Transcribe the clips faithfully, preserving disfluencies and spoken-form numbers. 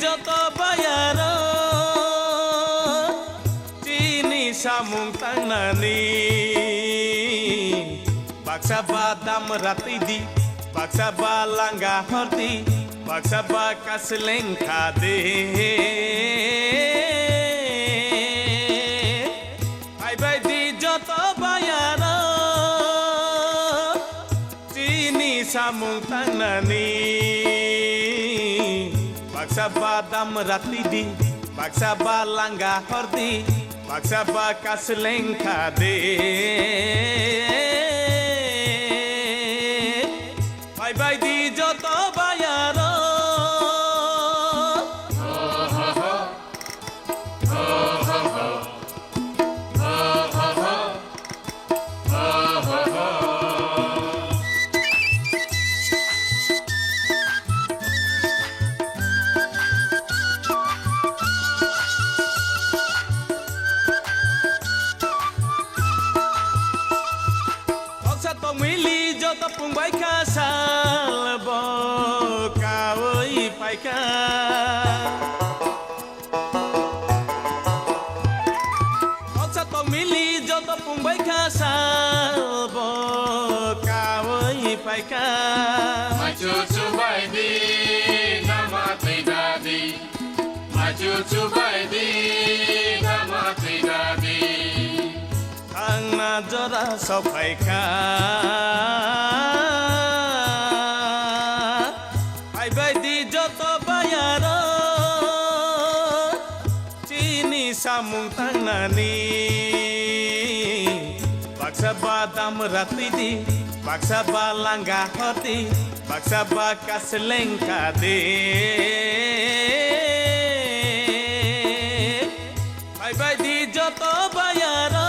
Joto bayaro chini samung tangnani, baksa ba dam ratidi, baksa ba langa hordi, baksa ba kasleng khadi. Phaibai di joto bayaro chini samung tangnani, baksa ba dam ratidi, baksa ba langa hordi, baksa ba kasleng khadi. Phaibai di joto bayaro. Noksa tongmili joto pungbai kha sal bo kaui phaikha. Noksa tongmili joto pungbai kha sal bo kaui phaikha. Machu chubai di, nama twi dadi. Machu chubai di, nama twi dadi. Thangna jora sophaikha. Phaibai di joto bayaro chini samung tangnani. Baksa ba dam ratidi, baksa ba langa hordi, baksa ba kasleng khadi. Phaibai di joto bayaro.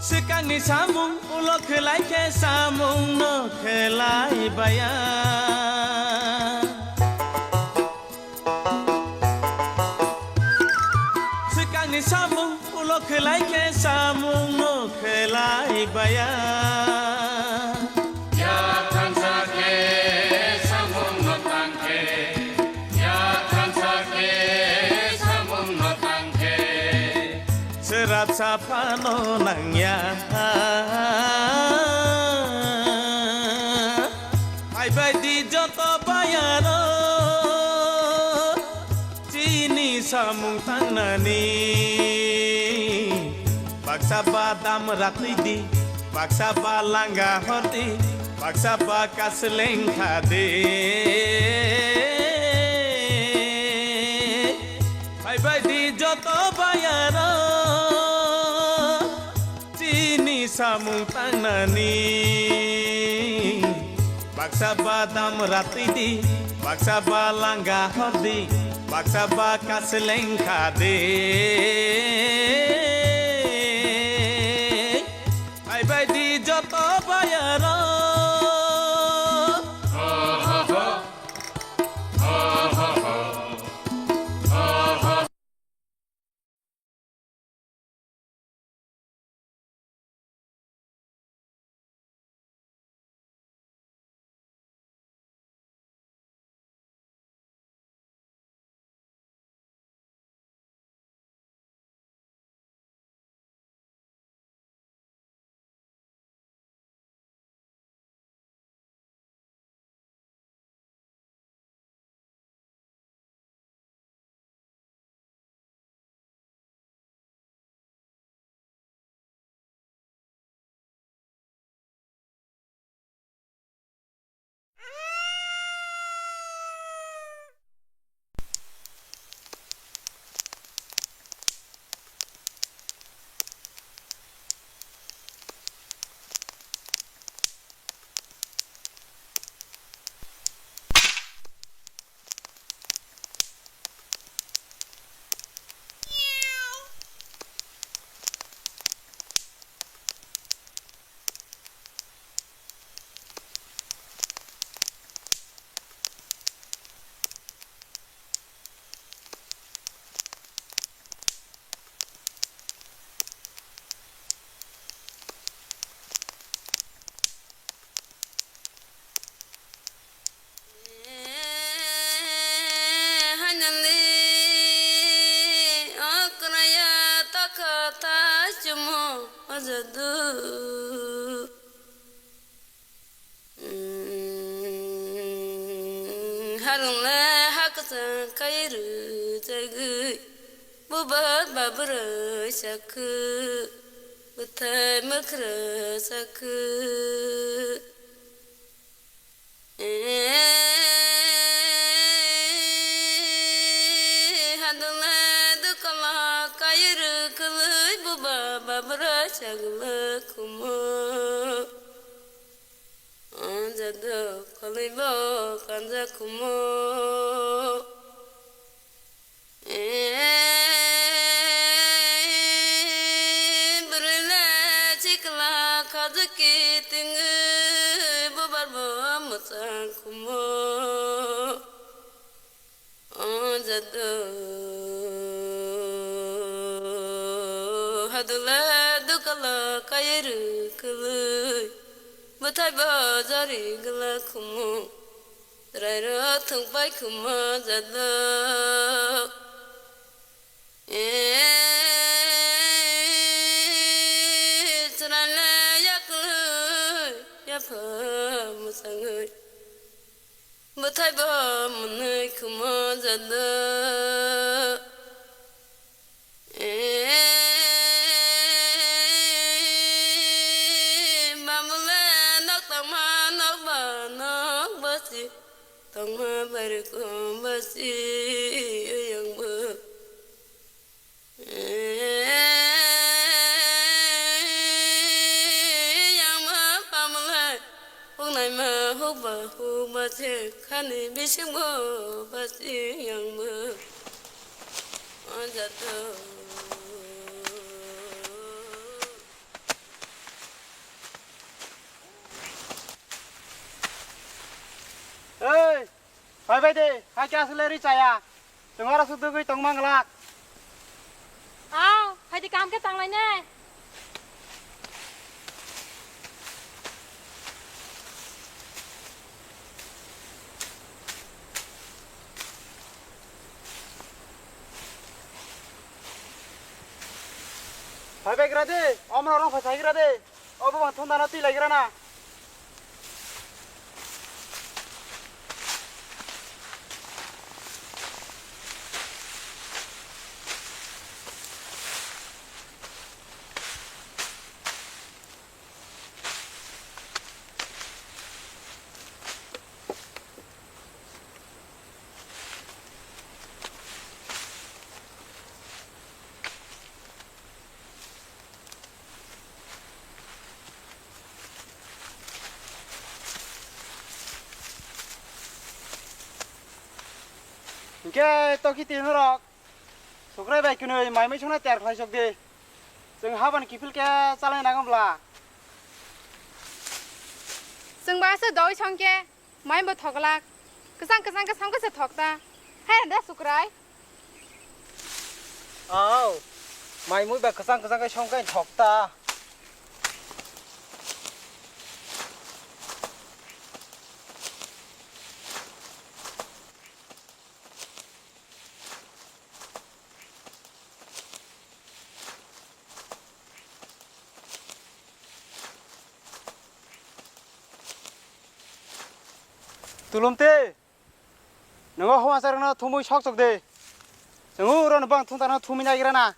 Swkangni samung ulo khlai khe samung no khlai baya. Swkangni samung ulo khlai khe samung no khlai baya. Ya thansa khe samung no tang khe, ya thansa khe samung no tang khe. Srapsa phano nangya. Phaibai di joto bayaro chini samung tangnani. Baksa ba dam ratidi, baksa ba langa hordi, baksa ba kasleng khadi. Phaibai di joto bayaro chini samung tangnani. Baksa ba dam ratidi, baksa ba langa hordi, baksa ba kasleng khadi. Phaibai di joto bayaro. Jadu. Harungle ha kwchang kai rwjagwi, bubar babrwi sakhu, bwthai mwkhrwi sakhu. Hadungle dukala kai rwkhwlwi, bubar babrwi sakle khumo. O jadu khwlwibo kanja khumo. Bwrwile chikla khajwk kitingwi, bubar bo mwchang khumo. O jadu hadungle dukala kai rwkhwlwi, bwthai bo jari gwla khumo. Chwrairok thwngpai khumo jadu. Chwraile yaklwi yapha mwchangwi, bwthai bo mwnwi khumo jadu. Bamle nok tangma nokba nok basi, tangma bari kom basi yangbo. Yangma bamle huknaima hukba hukba se khani bisingbo basi yangbo. O jadu. Ei, phai bai de, hai khe aswk le ri chaya. Chwng oro suk dugwi tong mang glak. Aw, phai de, kam khe tang lai nai. Phai bai gra de, omo rok phai sai gra de. Obo bang thun dana twi lai gra na. Hingke tokiti norok. Sukrai bai kwnwi mai mui songna tiyar khlai sok di. Chwng habani kiphil khe chalai nango bla. Chwng ba se doi song khe mai bo thoklak. Kwchang kwchang khe song khe se thok ta. Hai da sukrai. Aw. Mai mui ba kwchang kwchang khe song khe thok ta. Tulumti, nwngo howasarokno thumwi sok chok di. Chwng uro no bang thung tangno thumwi naigra na.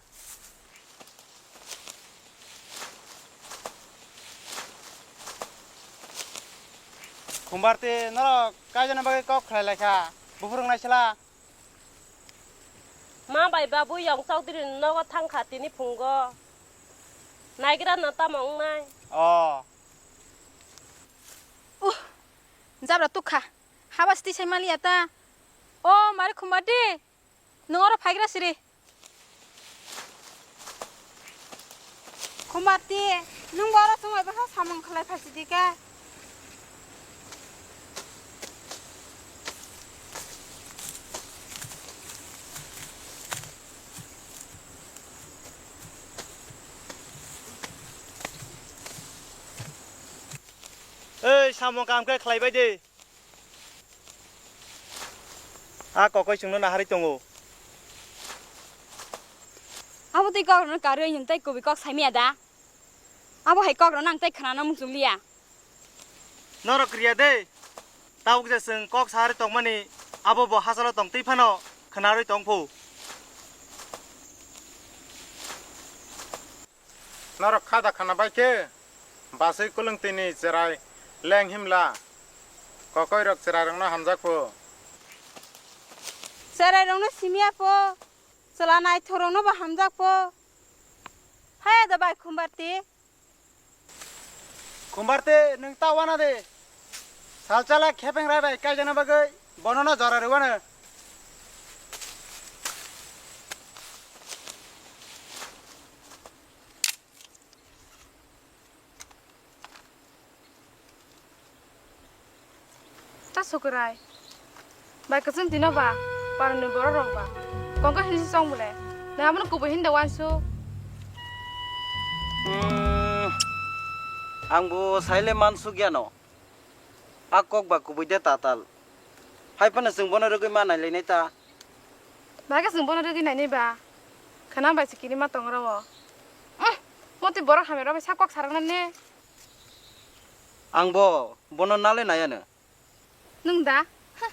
Khumbarti norok kaijana bagwi kok khlai lai kha, buphurwng naisla. Ma bai babu Yong Chaudhary ni nogo thang kha tini phungo. Naigra no tamo wngnai? Oh. Uh, jabra tuk kha. Haba siti sai mali ata. O mari Khumbarti. Nwng oro phaigra siri. Khumbarti, nwng bo oro chwng bai bwsa samung khlai phai sidi khe. Ei, samung kam khe khlai bai di. A kokoi chwngno naharwi tongo. Abo tei kok rwno karwi hinwi tei kubui kok saimaya da? Abo hai kok rwna ang tei khwnana muchung liya. Norok kriya de. Tabuk je chwng kok sari tongmani abo bo hachalo tong twi phano khwnarwi tong phu. Norok kha da khana bai khe, basui kulwng tini cherai leng himla, kokoi rok cherai rokno hamjak phu. Cherai rokno simya pho, chwla naithok rokno bo hamjak pho. Hai da bai Khumbarti. Khumbarti, nwng ta wana de. Salchala khepeng rai bai kaijana bagwi bonono jora rwano. Ta Sukurai. Bai kwchwng tino ba, parani borok rok ba. Kongka hinwi se chong bole. Nang abono kubui hinda wansuk. Hmm, ang bo saile mansuk yano. A kok ba kubui de tatal. Hai phano chwng bono rwgwi ma nailainai ta. Bagwi chwng bono rwgwi nainai ba. Khana bai se kinima tong rw o. Umm, motwi borok hamya rok bai sak kok sarakna ne. Ang bo bono nale naiya no. Nwng da? Huh.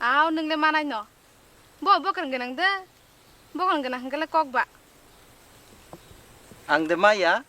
Aw, nwng le manai no. Bo bwkrang gwnang de. Bwkrang gwnang hwnkhe le kok ba. Ang de maya.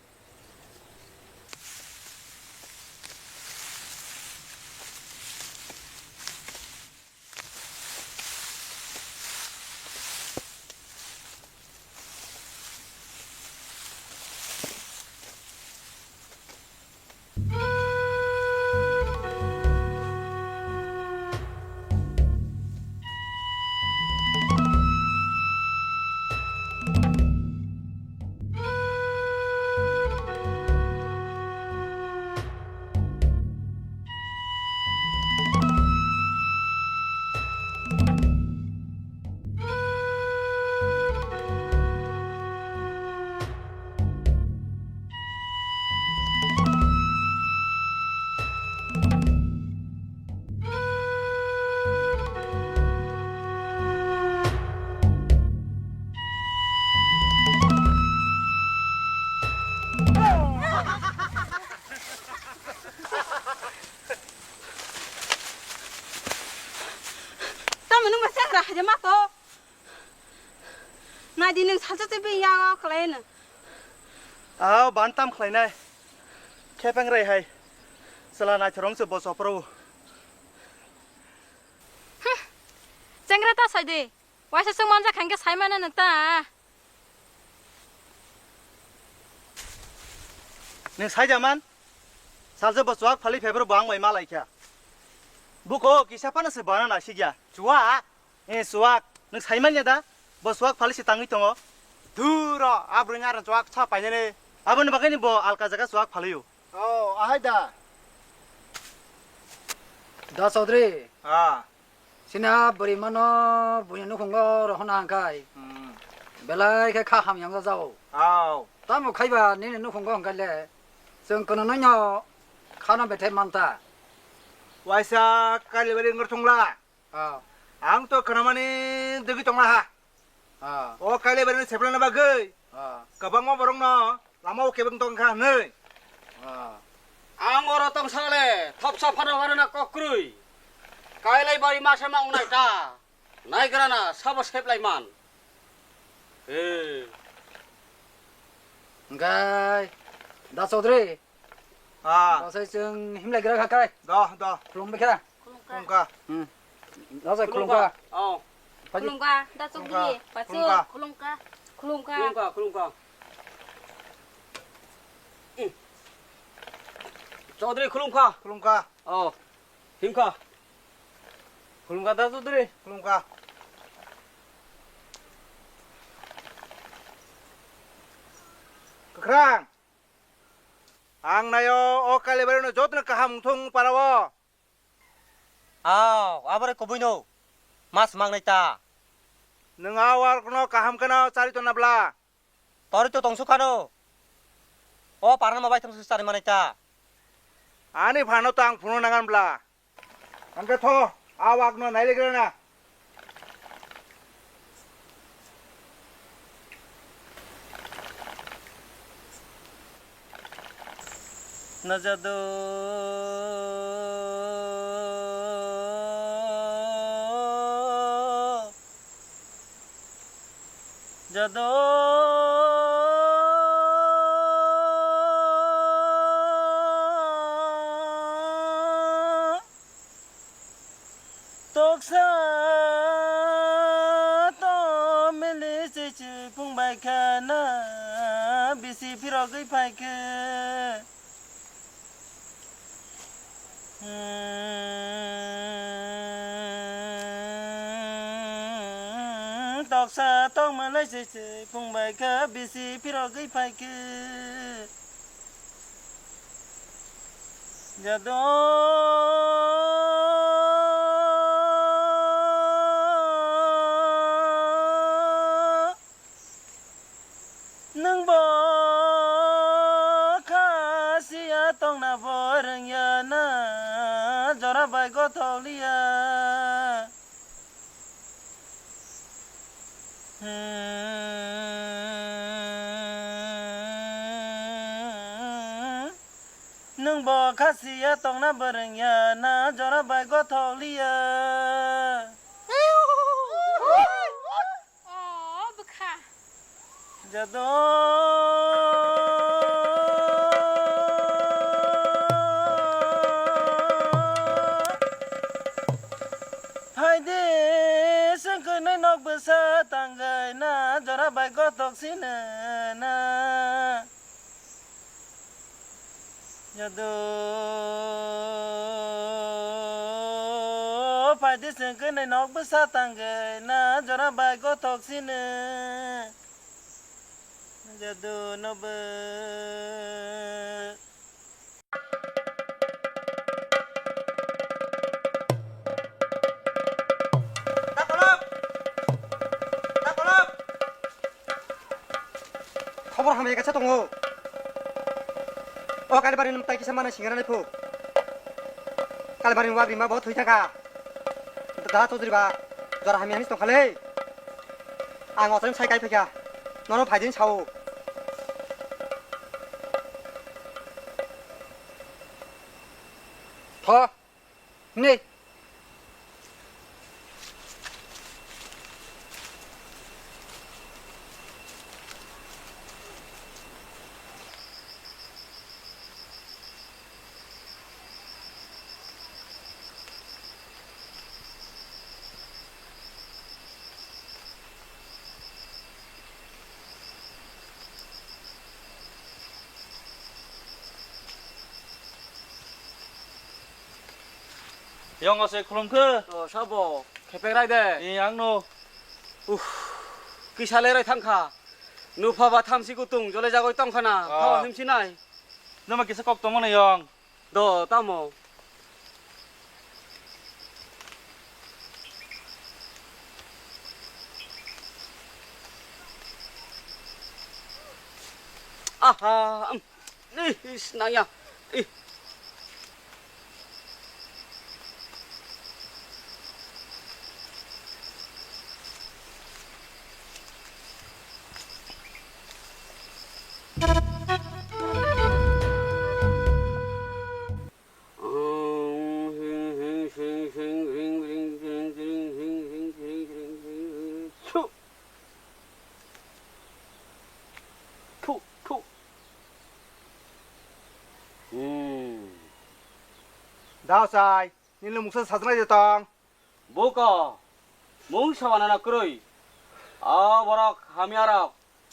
Tamo nwng ba chagra haja ma to. Nai di nwng salsa se bini yago khlai no. Aw, ban tam khlainai. Khepeng rei hai. Chwla naithorong se bo chopro. Hm. Chengra ta sai de. Waisa chwng manja khangke sai mano no ta. Nwng sai jaman? Salsa bo chuak phali phebro bo ang bai malai kha. Buko kisa phano se bana nasikya. Chuak? Eh, chuak. Nwng sai manya da? Bo chuak phali se tangwi tongo. Duro, a bwrwini aro chuak sa painani. Aboni bagwini bo alka jaga chuak phaliyo. Oh, ahai da. Da Chaudhary. Ah. Sina bwrwi mano buini nukhungo rohona hwnkhai. Hmm. Belai khe kha hamya wngya jao. Aw. Tamo khaiba nini nukhungo hwnkhai le. Chwng kono noino khano bethai manta. Waisa Kailabari wngor thungla. Ah. Ang to khwnamani degi tongla ha. Ah. O Kailabari ni seplana bagwi. Ah. Kwbangma borokno lama o kebeng tong kha hwnwi. Ah. Ang oro tong sale thopsa phano warna kok kwrwi. Kailabari masa ma wngnai ta. Naigrana sabo seplai man. Eh. Hwnkhe Da Chaudhary. Ah. Dasai chwng himlai gra kha kai. Da, da. Khulumbai kha. Khulumkha. Hmm. Dasai khulumkha. Oh. Phaji. Khulumkha, da Chaudhary. Khulumkha. Pachu. Khulumkha. Khulumkha. Khulumkha, khulumkha. Hmm. Chaudhary khulumkha. Khulumkha. Oh. Himkha. Khulumkha da Chaudhary. Khulumkha. Kwkhwrang. Ang naio o Kailabari no jotono kaham wngthung para o. Aw, abore kubui no. Mas mangnai ta. Nwng a wark no kaham kheno chari tonna bla. Tori to tongsu khano. O parano ma bai thangsu chari manai ta. Ani phano to ang phunu nangan bla. Hwnkhe tho, a wakno nailegrana. Na jadu, jadu. Toksa to mili chichi phung bai khe na bisi phirogwi phai khe. Hmm, toksa tong mili chichi phung bai khe bisi phirogwi phai khe. Jadu. Nwng bo kha siya tongna bo rwngya na jora bai gothok liya. Hmm. Nwng bo kha siya tongna bo rwngya na jora bai gothok liya. O bwkha. Jadu. Phaidi, sengkwnwi nok bwsa tangwi na jora bai gothok sino na. Jadu, phaidi sengkwnwi nok bwsa tangwi na jora bai gothok sino. Jadu nobo. Khobor hamya kaisa tongo. O Kalibari nwng tai kisa mana singra nai phu. Kalibari wagri ma bo thwi thaka. Da Chaudhary ba jora hamya hinwi tongkha le. Ang ochaim sai kai phaikha. Nono phaidin sao. Tho. Nei. Yong ase khulum khe. O, sabo, khepek rai de. E, ang no. Uff, kisa lerai thangkha. Nupha ba thamsi kutung, jole jagoi tongkha na. Ah. Thawa himsi nai. Nama kisa kok tongmani yong. Do, tamo. Aha, um. Ih, is, nangya. Ih. Thu, thu. Hmm. Dao sai, nini mungsa sajnai de tong. Buko, mung sawana na kwrwi. O borok hamya rok,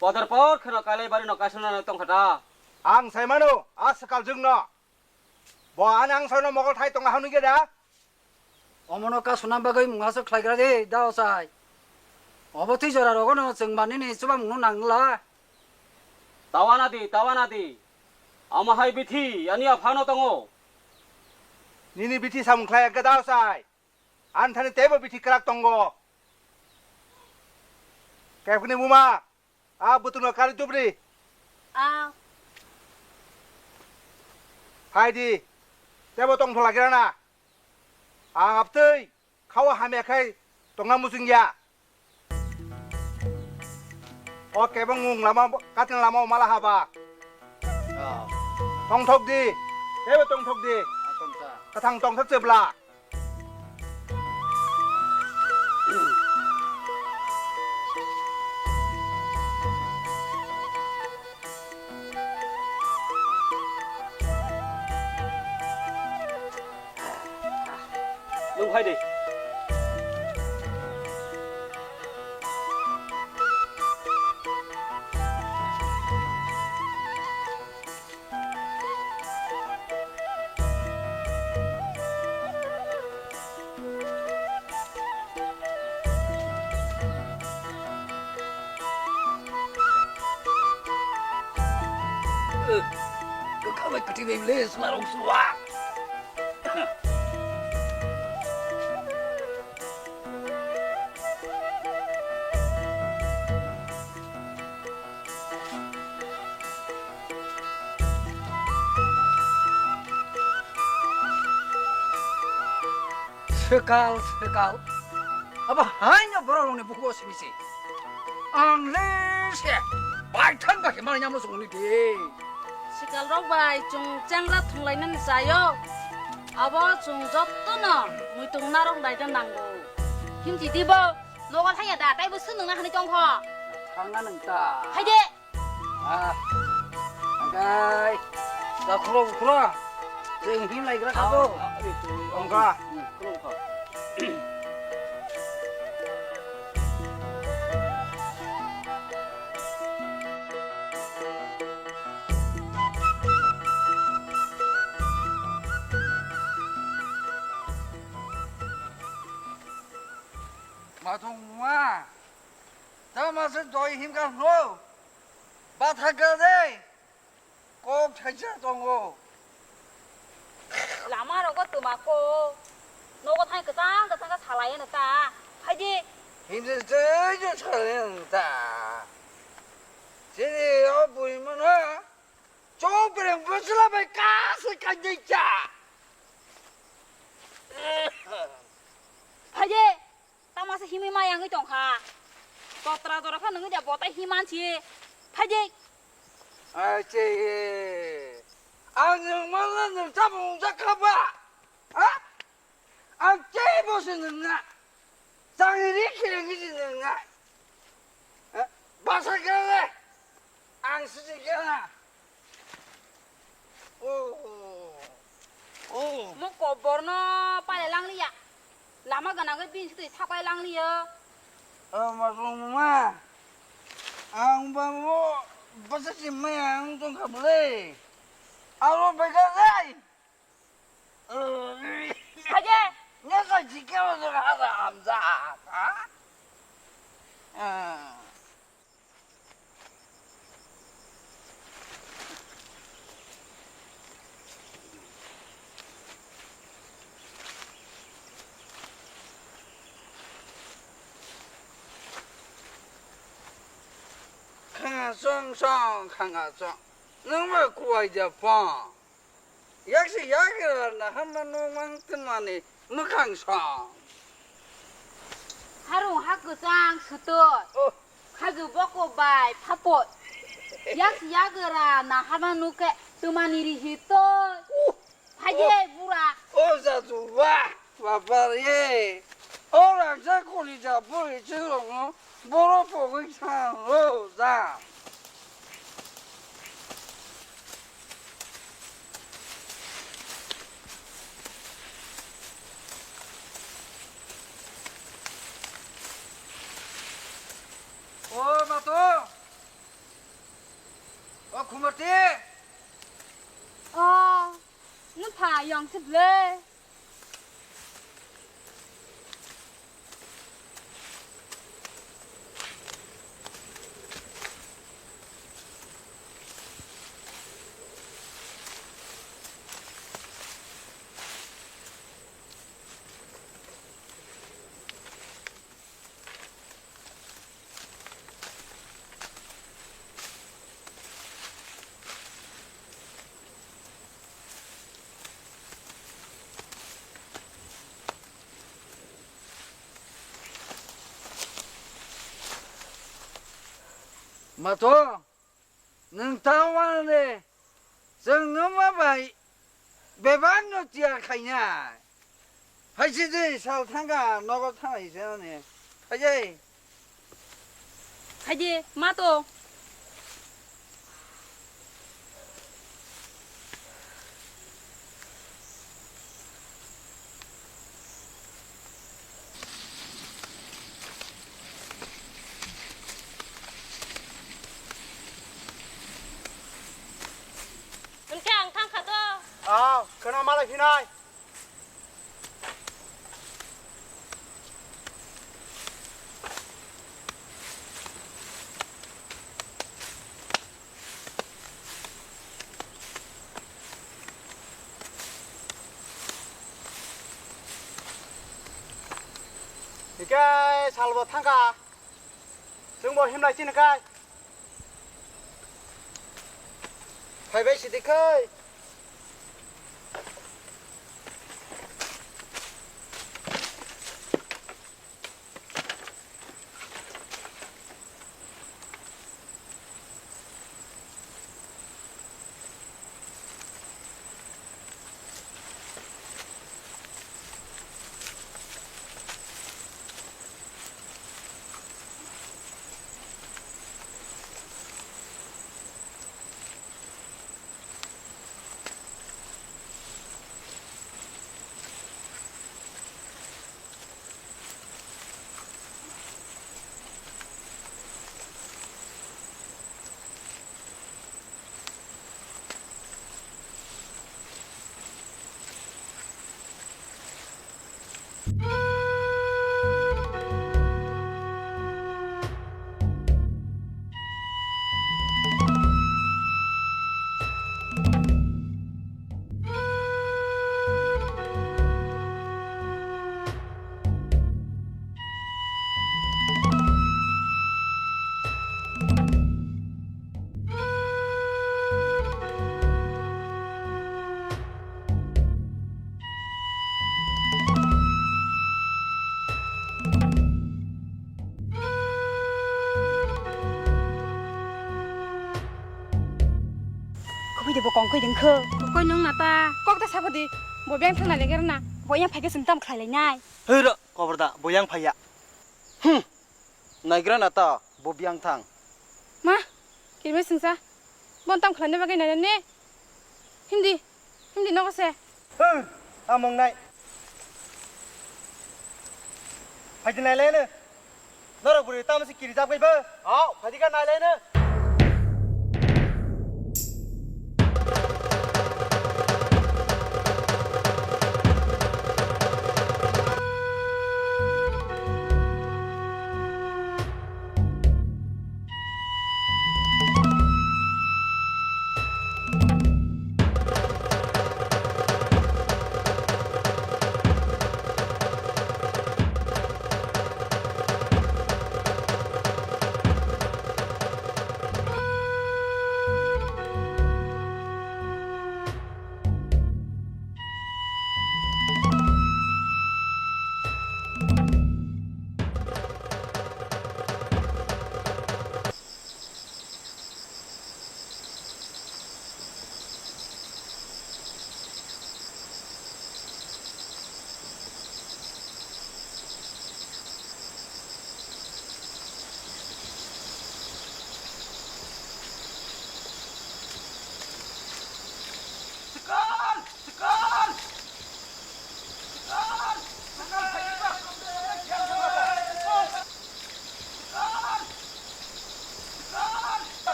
podor por kheno Kalibari no kaisana na tongkha ta. Ang sai mano, a swkal jwng no. Bo ani ang saino mokol thai tongo hwnwi khe da? Omono kasuna bagwi mungha se khlaigra di, da ochai. Obo twi jora rogono chwng manini chubamungno nangla. Tawana di, tawana di. Omo hai bithi ani aphano tongo. Nini bithi samung khlai khe da ochai. Ani thani teibo bithi kwrak tongo. Kebkni buma. A bwtwngno kari tubri. A. Hai di. Tebo tong thola kira na. Ang aptwi khawa hamya khai tongna muchung ya. O kebeng mung lama katin lama o mala haba. Ah. Tong thok di. Teibo tongthok di. Kathang tongthok chebla. Nwng phai di. Kwkha bai kwtwi bai le swnarok swa. Swkal, swkal. Abo haino borok rokni bukugo simi se. Ang le se baithang ba khe manwi namo songni de. Swkal rok bai chwng chengra thwnglainani chaio. Abo chwng jotono muitung narwk naina nango. Himti di bo, nogo thangya da, taibo swnwngna hwnwi tongkho. Thangna nwng ta. Phaide. Ah, angkai. Da khuro khuro. Jeng him lai gra kabo. Ongka. Matung ma. Tama se doi him ka hno. Batha ka de. Kok thaisa tongo. Lama rogo twma ko. Nogo thai kwchang kwchang khe salai no ta. Phaidi. Himse tei jo salai no ta. Chini o bui mano. Chok bereng bwsla bai kasi kanjai cha. Phaidi. Tamo se himwi ma yangwi tongkha. Totra jora kha nungwi da botai himan si. Phaidi. Ai che. Ang nung mala nung tamo ungja kha ba. Ha? Ang che bo se nung na. Chang ri khe ngi si nung na. Ha? Basa khe le. Ang se khe na. Oh. Oh. Mo kobor no pale lang liya. Lama gana ge bin sitri thapai lang liya. Oh, ma rong ma. Ang ba mo basa si ma ang tong kha ble. Aro bega dai. Haje. Nya ka jike wa ga ha da am za. Ha? Ah. Khanga song song, khanga song. Nungba kuwai ja phang. Yaksi yagra na hama no mang twnmani mwkhang song. Harung ha kwchang sutoi. Oh. Khaju boko bai phapoi. Yaksi yagra na hama nukhe twmani rihi toi. Oh. Phaide bura. Oh, jatu ba. Baba re, o rangchak kolija bwrwi chwng rokno boro pogwi thang o ja. O mato, o khumati. O, nung pha yong se ble. Mato, nwng ta wanane, chwng nwma bai Bebak no tiyar khainai. Hai se de sal thangka nogo thanglai se ani. Hai de. Hai de, ma to. Hwnkhe ang thang kha do. Ah, khwna malai phinai. Hikai salbo thangkha. Chwngbo himlai chini kai. Phaibai sidi khai. Kubui de bo kong koi ding kho. Koi nung na ta. Kok ta sabo di. Bo beng thang na leger na. Bo yang phai khe sung tam khlai lai nai. Hei ro, kobor da, bo yang phai ya. Hmm. Naigra na ta, bo biang thang. Ma, kirme sungsa. Bon tam khlai ne bagwi nai ne. Hindi, hindi nogo se. Hei, among nai. Phai di nai le ne. Norok bwrwi tamo se kiri jak bai bo? Aw, phai di kha nai lai no.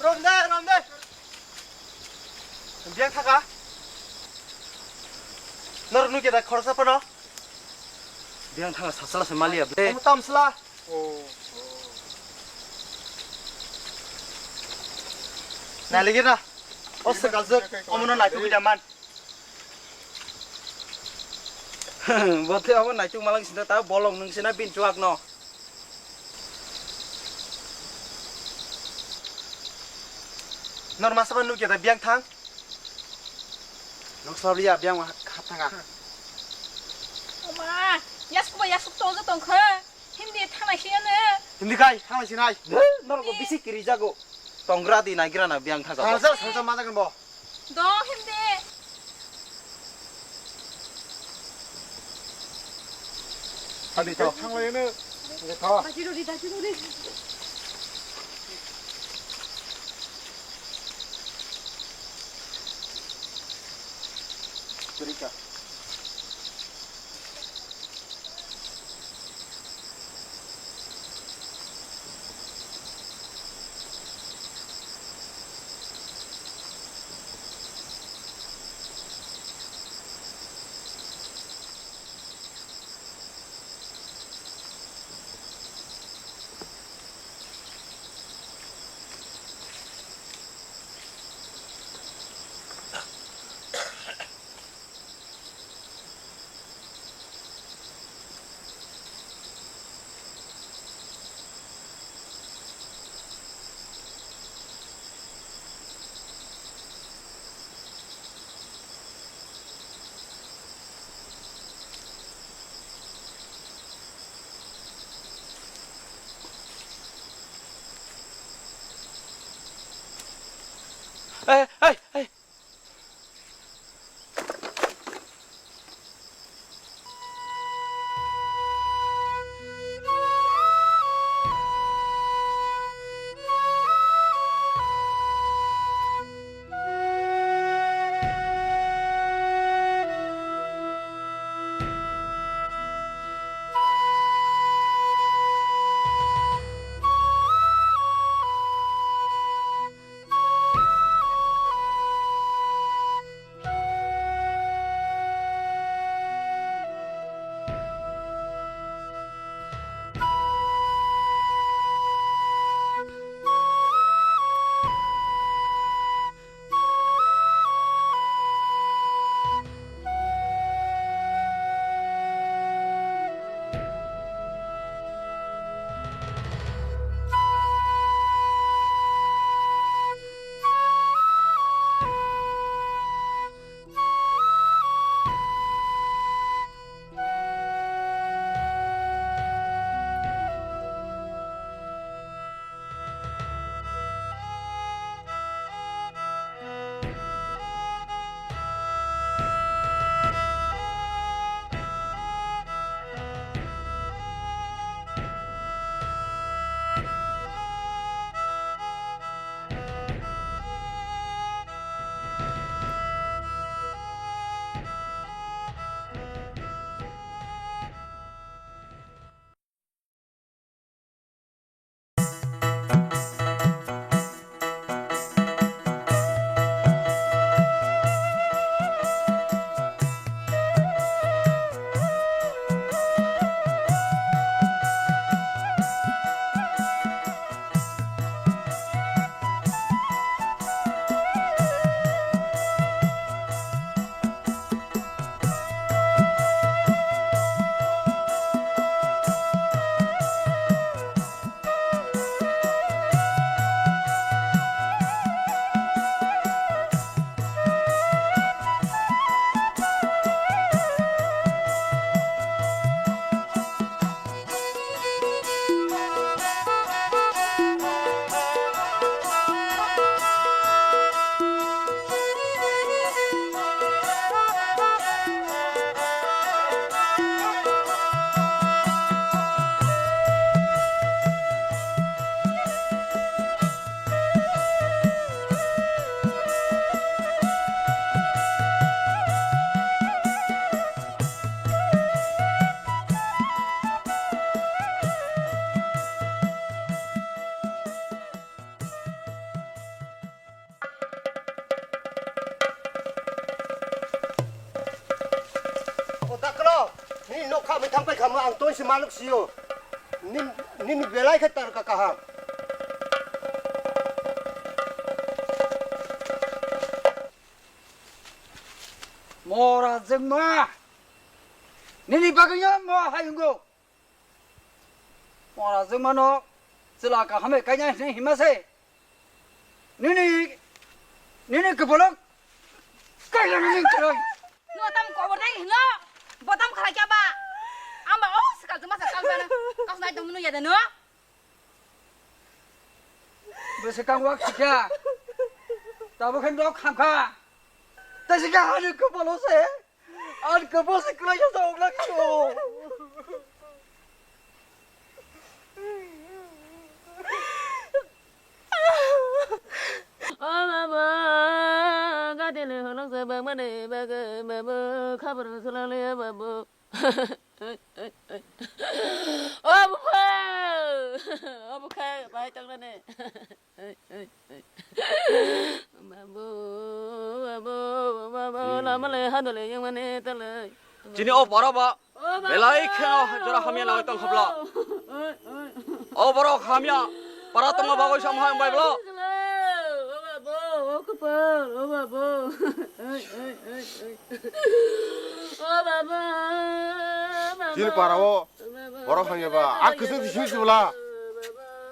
Romde, romde. Biang thaka. Nor nukya da khoroksa phano. Biang thaka sasala se maliya ble. Omo tamsla. Nailigir na. O swkal jwk omono naitugwi da man. Bo tei abo naituk malak sinta ta bolong nung sina bin chuak no. Nor masa ba nukya da biang thang. Nok sabriya biang ha thanga. Oma, yasuk ba yasuk tong tong khe. Hindi thangnai se ano. Hindi khai, thang lai sinai. Norok bo bisi kiri jago. Tongra di naigra na biang thaga. Salsa, salsa ma jagan bo. Dong hindi. Adi to. Thang lai ne. Tho. Dachi rori, dachi rori. Kurika. Ei, ei, ei. O taklo, nini nokha mai thang pai khamo ang toni se manuk sio. Nin, nini belai khe tar ka kaham. Mora jengma, nini bagwi no mo hayungo. Mora jengmano chwla kaham bai kaina hinwi hima se. Nini, nini kwpalo kaina nini kwrwi. Nwng tam kobor nai hino, botam khalai kya ba? Amba o swkal jema swkal bana. Kau nai tong munu ya da no? Swkang wak sikha. Tabuk khe nok khamkha. Tei sikha ani kopolo se. Ani kopolo se kwlai sa ongla kho. O babu, gati le holong se bang mane babu, khabar sulang le babu. O bupha! O bupha, bai tong nane. Babu, babu, babu, lama le hado le yang mane tale. Chini o para ba. O babu! Belai kheno jora hamya nang tong khobla. O borok hamya. Para tongma bagwi sam hai bai bla. O babu, o kupal, o babu. O babu, babu. Chini para o. Borok hamya ba, a kwchwng di simi sibla.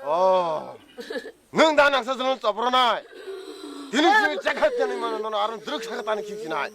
Oh. Nwng da nangsa jwngjal chopro nai. Tini simi chekha tani mano nono aro druk sakha tani khim sinai.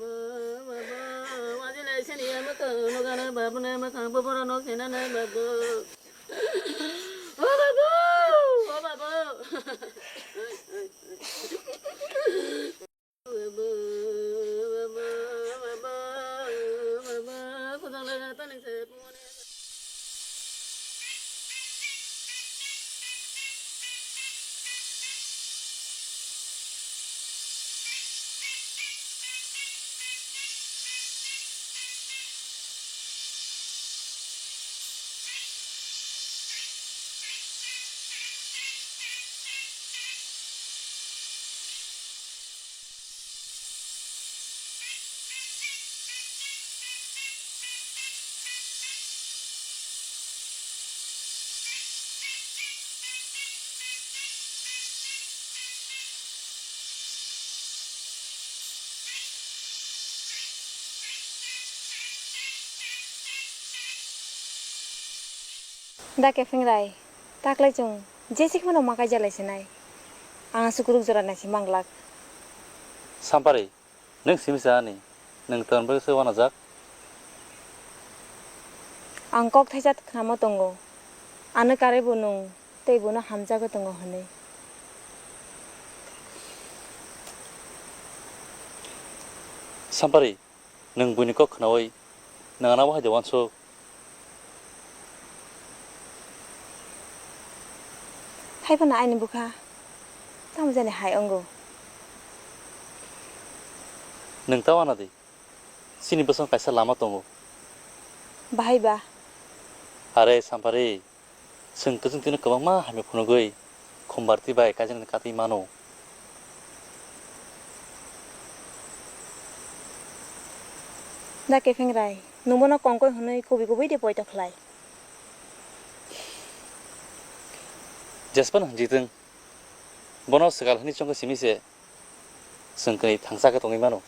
Da Kephengrai, taklai chwng jesi kheno ma kaija lai sinai. Ang sukuruk jora naisi manglak. Sampari, nwng simi sa ani, nwng ton bai se wanajak? Ang kok thaisa khnama tongo. Ano karwi bo nwng tei bono hamjagwi tongo hwnwi. Sampari, nwng buini kok khnaui nwng ano bahai de uansuk? Hai phano aini bwkha tamo jani hai wngo. Nwng ta wana di, chini bwskango kaisa lama tongo. Bahai ba? Are Sampari, chwng kwchwng tino kwbangma hamya phunugwi khumbarti bai kaijaknani katwi mano. Da Kephengrai, nwng bono kongkoi hwnwi kubui kubui de poito khlai. Jespan hwnjitwng, bono swkal hwnwi chongkha simi se chwng kwnwi thangsa khe tongwi mano.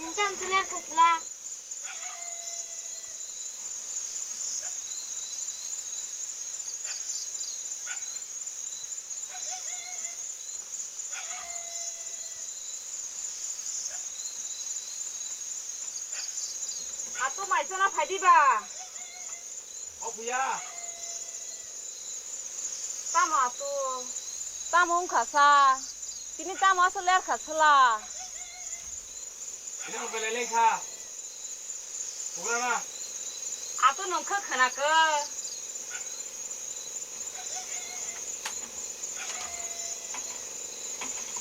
Nungkam tuler khasla. Atu mai chana phaidi ba. O phuya. Tamo atu. Tamo wngkha sa. Tini tamo aswk ler kha sla. Tini ang belai leng kha. Bugra na. Atu nung kha khana kha.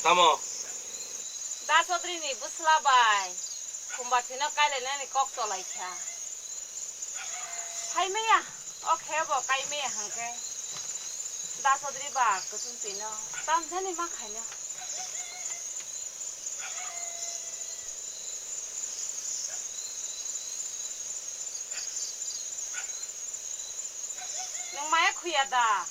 Tamo. Da Chaudhary ni bwsla bai. Khumba thwino kailainani kok cholaikha. Phaimaya, o khe bo kaimaya hwnkhe. Da Chaudhary ba kwchwng twino tamjani ma khaino. Nwng maya khuya da?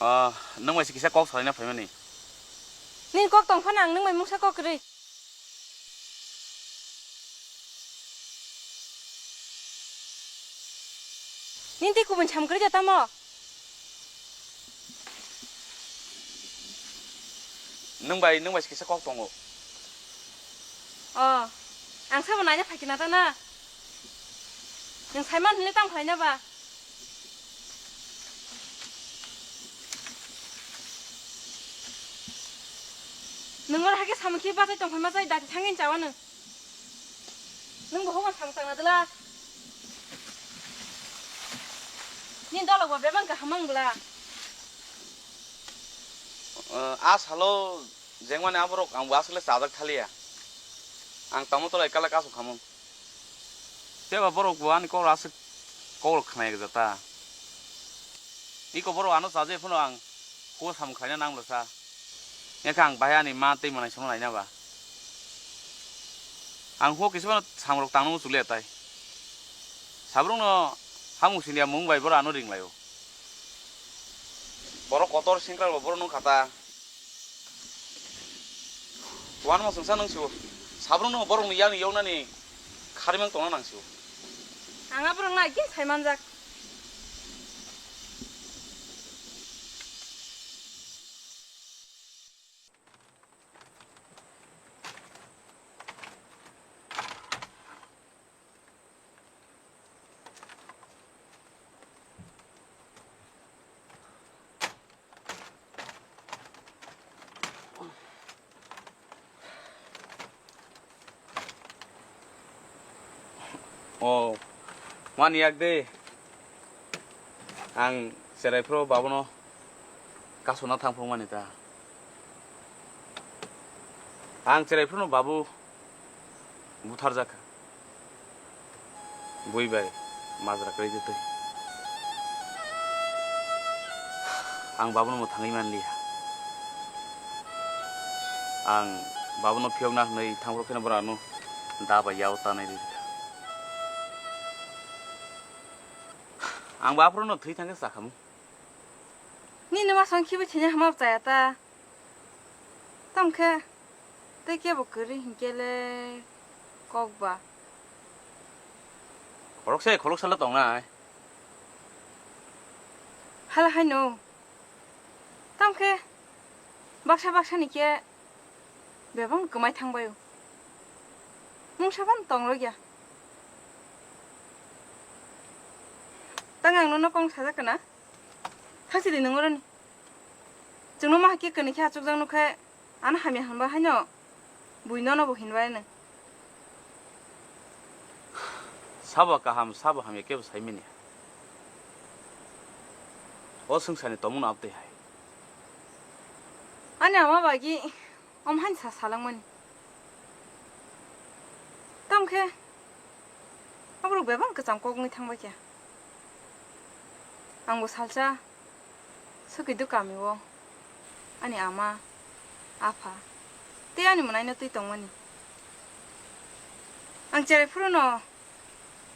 Ah, nwng bai se kisa kok salaina phaimani. Nini kok tong phano ang nwng bai mungsa kok kwrwi. Nini tei kubun sam kwrwi da tamo? Nwng bai, nwng bai se kisa kok tongo. Oh, ang sabo naina phaikhe na ta na? Nwng saiman hinle tang phaina ba? Nwng oro hakhe samung khe bachai tong phaima chai dati thangwi chawa nwng. Nwng bo hokon samung tangna dwla. Nini dolok bo bebak kaham mang bwla. Ah, a salo jengmani aborok ang bo aswk le chajak thaliya. Ang tamo tolai kala kasu khamung. Tei ba borok bo ani kok aswk kok rok khnai gajata. Iko borok ano chaje phano ang kho samung khlaina nang bwsa. Yakha ang bahai ani ma tei manai sono laina ba. Ang ho kisa phano samung rok tangno muchukliya tai. Sabrokno Hamung siniya mung bai boro ano ringlaio. Borok kotor sengkrak bo boro nung khata. Wanma songsa nung su. Sabrung no borok ni yang yoknani kharimang tongna nang su. Ang aborok na agin sai manjak. O, mani yak de. Ang cherai phuru babono kasuna thang phung mani ta. Ang cherai phuru babu butharjak kha. Bui bai majra kwrwi twi. Ang babono mwthangwi manliya. Ang babono phiyokna hwnwi thang phuru pheno borok ano da bai yao tanai rwkha. Ang baphuru no thwi thangkhe chakhamu. Nini masong khibi thini hama chaya ta. Tamo khe tei kebo kwrwi hinkhe le kok ba. Khoroksa khoroksa le tongnai. Hala haino. Tamo khe baksa baksa ni khe bebak kwmai thang bai o. Mungsa phano tong rwkya. Tang ang nono kong sajak kana? Thangsi di nung oroni. Chwngno ma hakhe kwnwi khe achukjak nukhe, ano hamya hwnba haino bui nono bo hinbai nung. Sabo kaham, sabo hamya kebo saimanya. O swngcharni tongmungno abtwi hai. Ani ama bagi om haino sa salangmani. Tamo khe aborok bebak kwcham kok wngwi thangbai kha. Angbo salsa Sukidu kamio ani ama, apha tei ani mwnaino twi tongmani. Ang cherai phuru no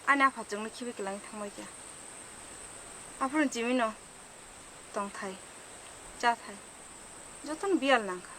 ani apha chwngno khibi kwlangwi thangbai kha. Aphuru chimino tongthai, chathai jotono biyal nangkha.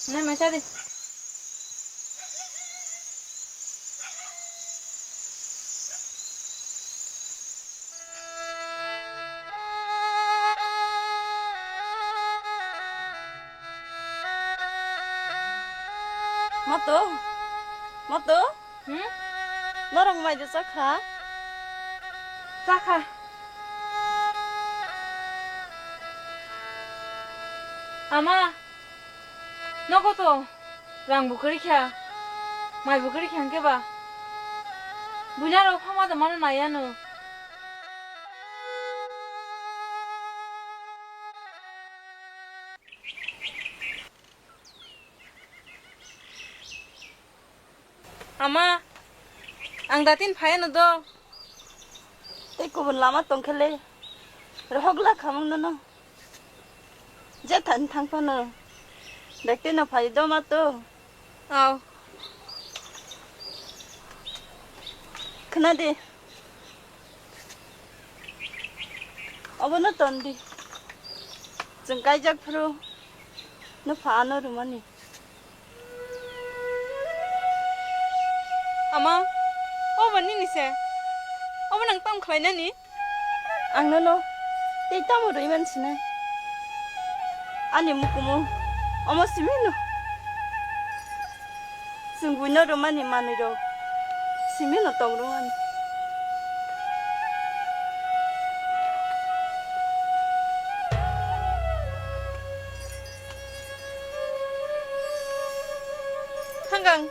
Nai mai cha di. Mato, mato. Hmm? Norok mai de chakha? Chakha. Ama, nogo to rang bo kwrwi kha, mai bo kwrwi kha hwnkhe ba. Buina rok phama da mano nai ano. Ama, ang datin phaiano do. Tei kubun lama tongkhele, rohok la khamung nono. Je than thang phano, bekte no phai do ma to. Aw. Khna de. Obono ton di. Chwng kaijak phuru no pha ano rwmani. Ama, obo nini se? Obo nang tamo khlainani? Ang nono tei tamo rwi man sinai? Ani mukumu omo simi no. Chwng buino rwmani manwirok simino tong rwmani. Thang ang.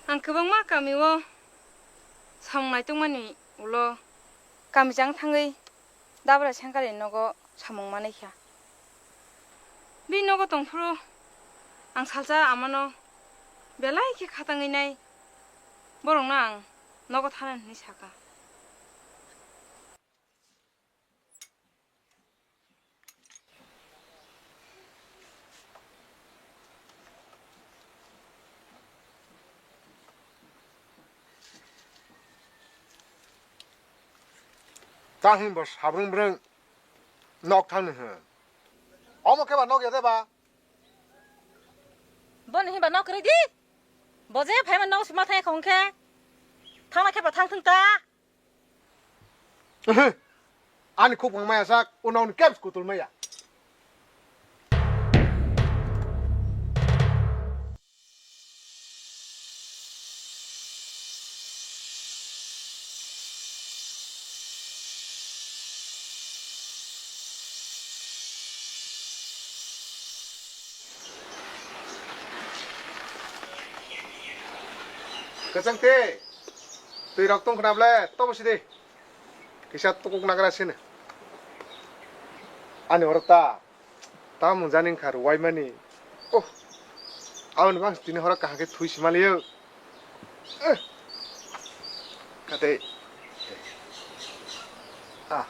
Ang kwbangma kamio samung naitokmani ulo kami jang thangwi Dabra Sengkarni nogo samung manwi kha. Bini nogo tongphuru ang salsa amano belai khe khatangwi nai, borokno ang nogo thana hinwi sakha. Ta hinba sabrung brung nok thangni hwn. Omo khe ba nok ya de ba? Boni hinba nok kwrwi di. Bo je phaima nok sima thangya kha hwn khe. Thangna khe ba thang thung ta. Ehe. Ani khuk maya sak, o nokni kebs kutul maya. Kwchang twi, twi rok tong khna ble, tobo sidi. Kisa tukuk nagra sini. Ani oro ta, ta mung jani wngkha rwai mani. Oh, aboni bang tini horo kaham khe thui sima liyo. Eh. Kate. Ah.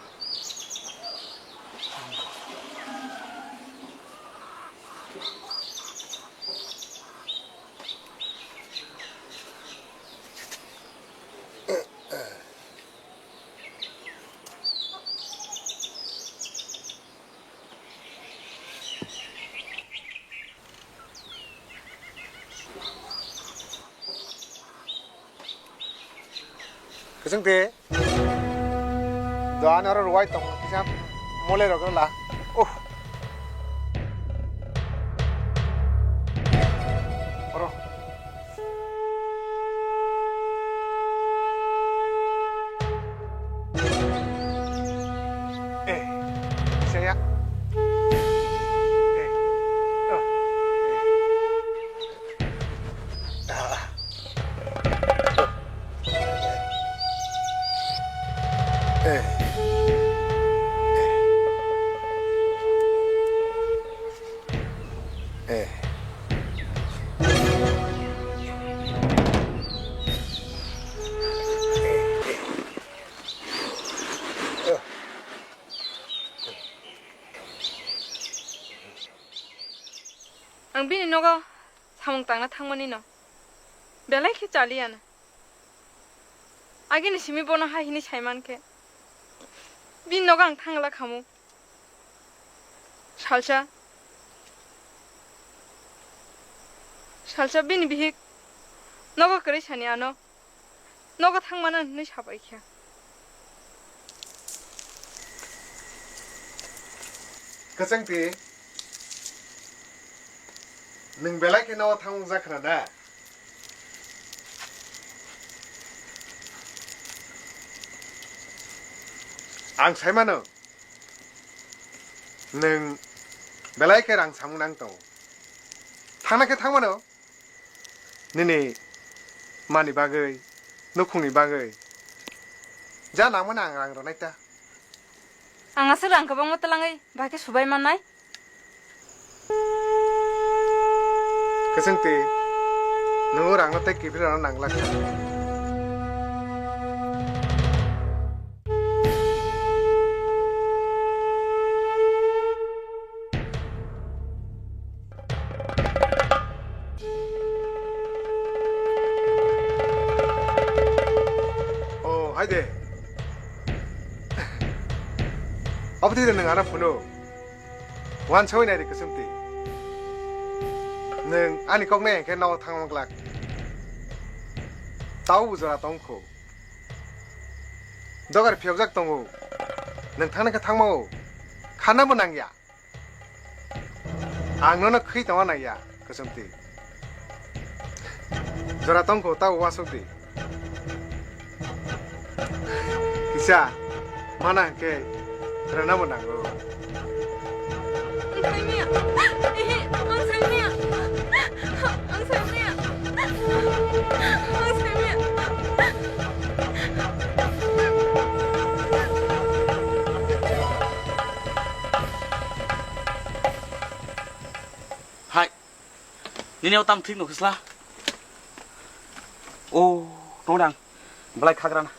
Kwchwng de. Doan oro rwai tong kisa mole rok la. Uh. Oro. Eh, saya. Eh, oh, eh. Ah. Eh. Eh. Ang bini nogo samung tangna thangmani no belai khe chaliya na. Agini simi bono hai hini sai man khe bini nogo ang thangla khamu. Salsa Salsa bini bihik nogo kwrwi sani ano nogo thangmano hinwi sabai kha. Kwchwngtwi, nwng belai khe nogo thangmung jak khna na? Ang sai mano, nwng belai khe rang samung nang tongo. Thangna khe thang mano, nini mani bagwi, nukhungni bagwi. Ja nangmani ang rang rwnai ta. Ang aswk rang kwbangma twlangwi bahai khe subai mannai. Kwchwngtwi, nwng o rangno tei kiphilrokno nang glak kha. Oh, hai de. Obo twi de nwng ano phunu. Uansugwi nai di Kwchwngtwi. Nwng ani kok nai hwnkhe nogo thangma glak. Tau bo jora tong kho. Dogar phiyokjak tongo. Nwng thangna khe thangma o. Khanna bo nangya. Ang nono khwi tongna nangya, Kwchwngtwi. Jora tong kho, tabo uasuk di. Kisa, mana hwnkhe rwna bo nango. Ang sai maya. Ehe, ang sai maya. Ang sai maya. Ang sai maya. Hai. Nini o tam thik no khisla. O, nodang. Belai khagrana.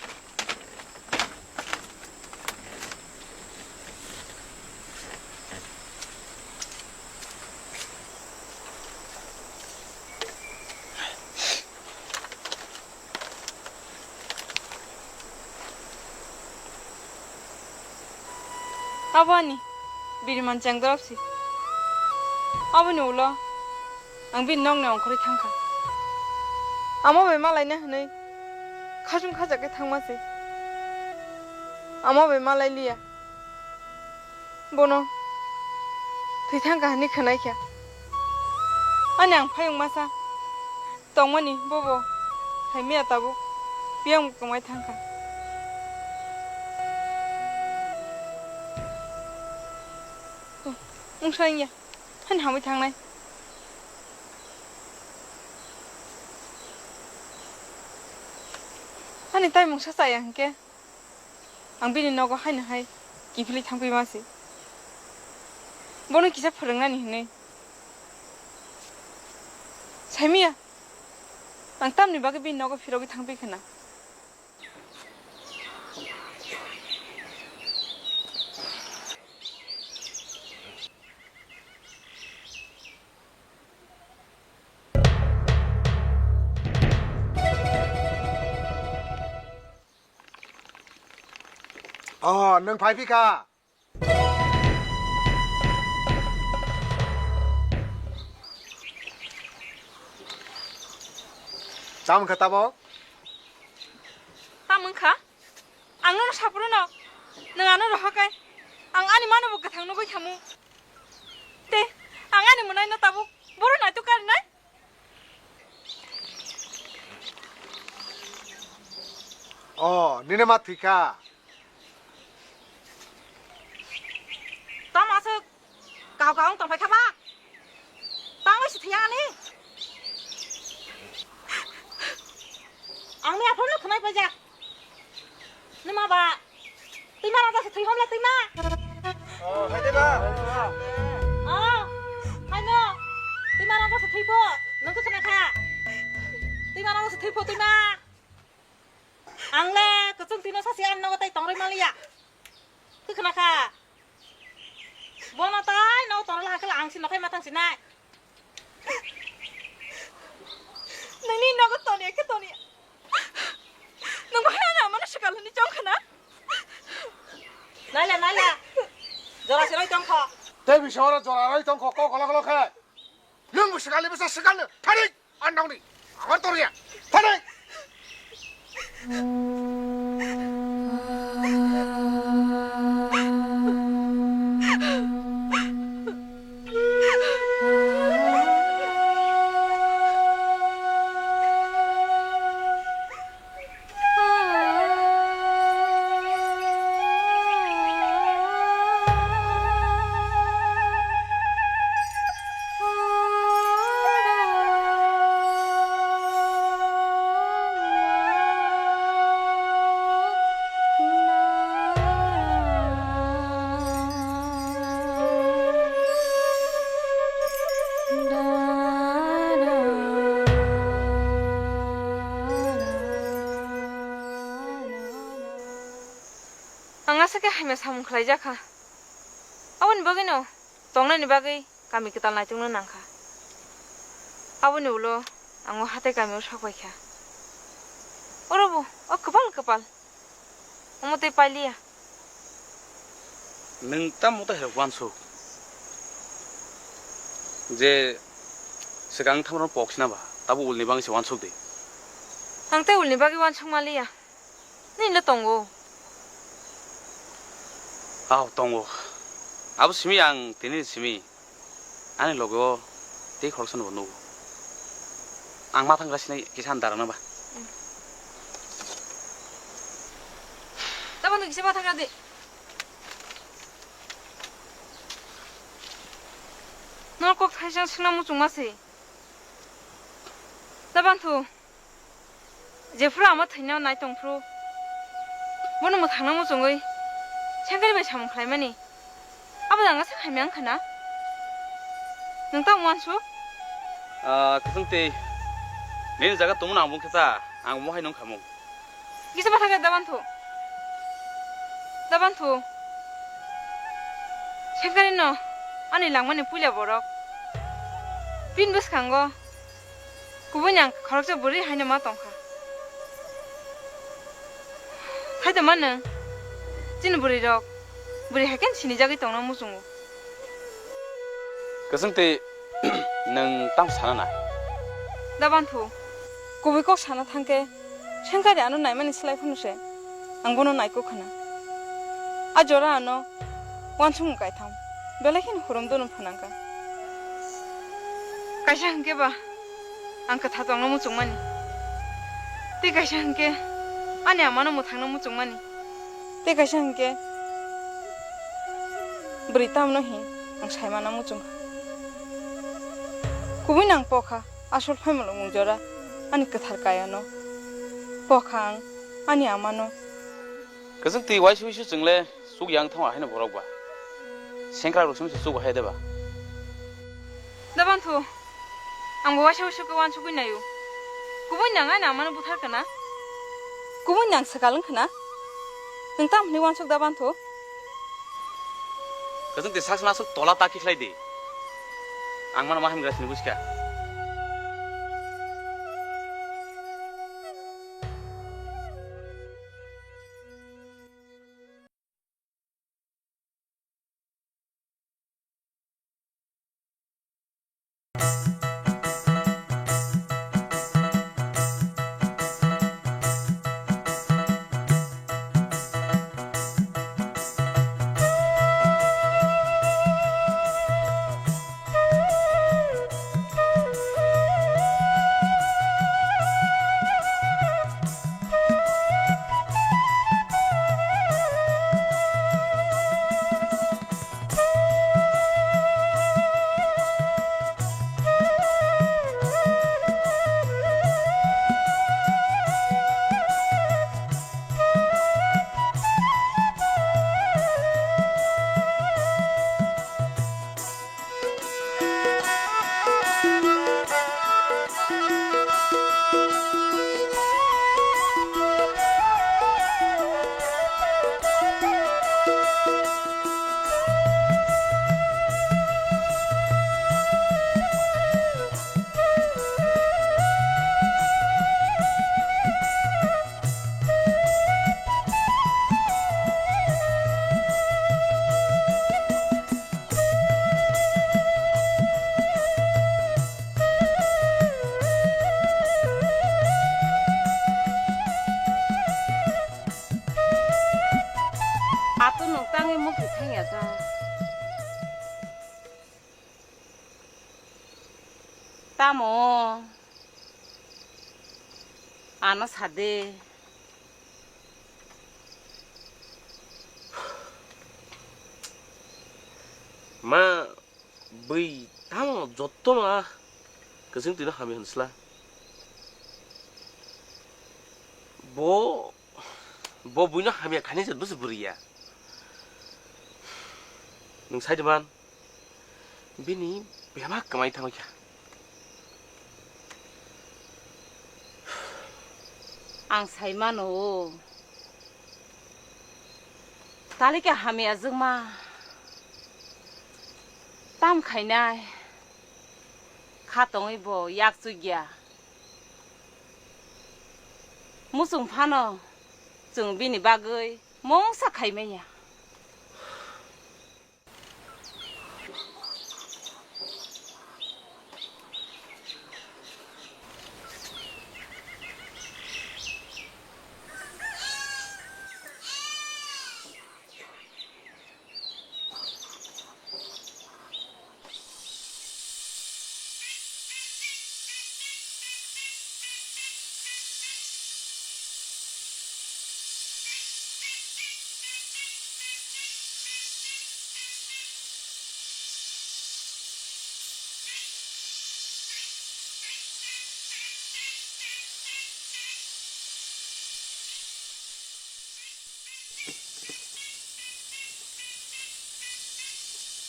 Abo ani biriman chengdorop si. Aboni ulo ang bini nokni ongkhorwi thangkha. Amo bai malaina hwnwi khasum khajak khe thangma se. Amo bai malai liya. Bono thwi thangkha hwnwi khwnai kha. Ani ang phayung masa tongmani bobo hai miya tabuk biyang kwmai thangkha. Wngsa wngya, hani hamwi thangnai. Ani tai mungsa chaya hwnkhe, ang bini nogo haino hai kiphilwi thangphi masi. Bono kisa phwrwngnani hwnwi. Saimanya, ang tamni bagwi bini nogo phirogwi thangphi khwna. Oh, nwng phai phi kha? Cham kha tamo? Tamo wngkha? Ang nono saphuru no, nwng ano rohor kai. Ang ani mano bo kwthang nugwi thamu. Te, ang ani mwnaino tabuk bohrok naituk karinai? Oh, nini ma thwikha? Tamo aswk kau kau wng tongphai kha ba? Tamo se thwiya ani? Ang ni aphuru no khwnai paijak. Nima ba? Twima raja se thwi homla twima. Oh, hai de ba. Oh, hai no. Twima raja se thwi pho. Nang khe khna kha. Twima raja se thwi pho twima. Ang le Kwchwngtwi no sasi ang nogo tai tongrai maliya. Khe khna kha. Bono tai nogo tongrai la khe ang si nokhai matang si nai. Nangni nogo toniya khe toniya. Nwng bahai ano amano swkal hwnwi chong khna? Naila, naila. Jora se roi tong kho. Tei bisa oro jora roi tong kho, kok kolo kolo khe. Nwng bo swkal ni bwsa swkal no. Thari. Ang nokni, ang torya. Thani. Ang aswk khe hamya samung khlaijakha. Aboni bagwino tongnaini bagwi kami kwtal naitukna nangkha. Aboni ulo ang o hatai kamio sok paikha. Orobo o kwpal kwpal. Omo tei pailiya. Nwng tamo tei hai uansuk? Je swkang thamrok pok sina ba, tabo ulni bagwi se uansuk di. Ang tei ulni bagwi uansuk maliya. Nini le tongo? Ao, tongo. Abo simi ang tini simi. Ani logo tei khoroksa no bo nugo. Ang ma thangra sinai kisa ani dara no ba. Tabo no kisa ma thangra di. Nor kok thaisa swngna muchung ma se. Dabanthu. Jephuru ama thwina nai tongphuru, bono mwthangna muchungwi Sengkari bai samung khlaimani. Abo jang aswk hamya wngkha na? Nwng tamo uansuk? Ah, kwchwng twi. Nini jaga tongmano ang bung khe ta, ang omo hai nung khamung. Kisa bathakhe Dabanthu. Dabanthu. Sengkari no ani langmani puila borok. Bini bwskango Kubui nang khoroksa bwrwi haino ma tongkha. Hai tongma nwng? Chini bwrwi rok bwrwi hai khe sinijagwi tongna muchungo. Kwchwng twi nwng tamo sana na? Dabanthu, kubui kok sana thangkhe Sengkari ano naimani slai phano se ang bono naikok khna. A jora ano uansukmung kaitham, belai kheno hurum dunu phnangkha. Kaisa hwnkhe ba ang kwthar tongna muchungmani, tei kaisa hwnkhe ani amano mwthangna muchungmani, tei kaisa hwnkhe bwrwi tamno hin ang saimana muchungkha. Kubui nang pokha asol phaimalo mung jora ani kwthar kayano pokha ang ani amano. Kwchwng twi waisa waisa chwngle chuk yang thangma haino borok ba. Sengkrak rok sumse chuk hai de ba. Dabanthu, ang bo waisa waisa khe uansugwi naio. Kubui nang ani amano buthar kana? Kubui nang swkal wng khna? Nwng tamo hwnwi uansuk Dabanthu? Kwchwng twi sak sna aswk tola ta khe khlai di. Ang mano ma hamgra sini buskha. Tamo? Ano sade. Ma, bui tamo jotto no a kwchwng twino hamya hwn sla. Bo, bo buino hamya khaini se bwswk bwrwi ya. Nwng sai de man, bini bebak kwmai thangwi kha. Ang sai mano, talika hamya jwkma tam khainai kha tongwi bo yak chukya. Muchung phano chwng bini bagwi mungsa khai manya.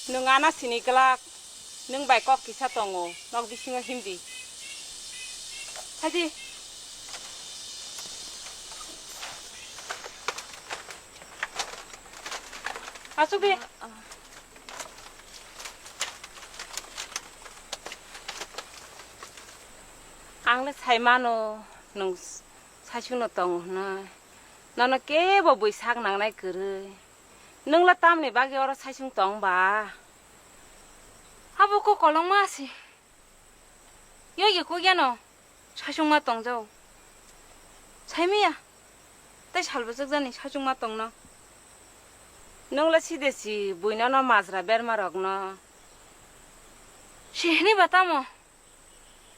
Nwng ano sini glak, nwng bai kok kisa tongo, nok bisingo himdi. Haidi. Asuk di. Ang le sai mano, nwng saichung no tongo hwnwi. Nono kebo bui sak nangnai kwrwi. Nwng le tamni bagwi oro saichung tong ba? Abo kok kolokma se. Yogi kok yano saichung ma tong jao. Sai maya. Tei sal bwswk jani saichung ma tong no. Nwng le side si bui nono majra berma rok no. Si hwnwi ba tamo?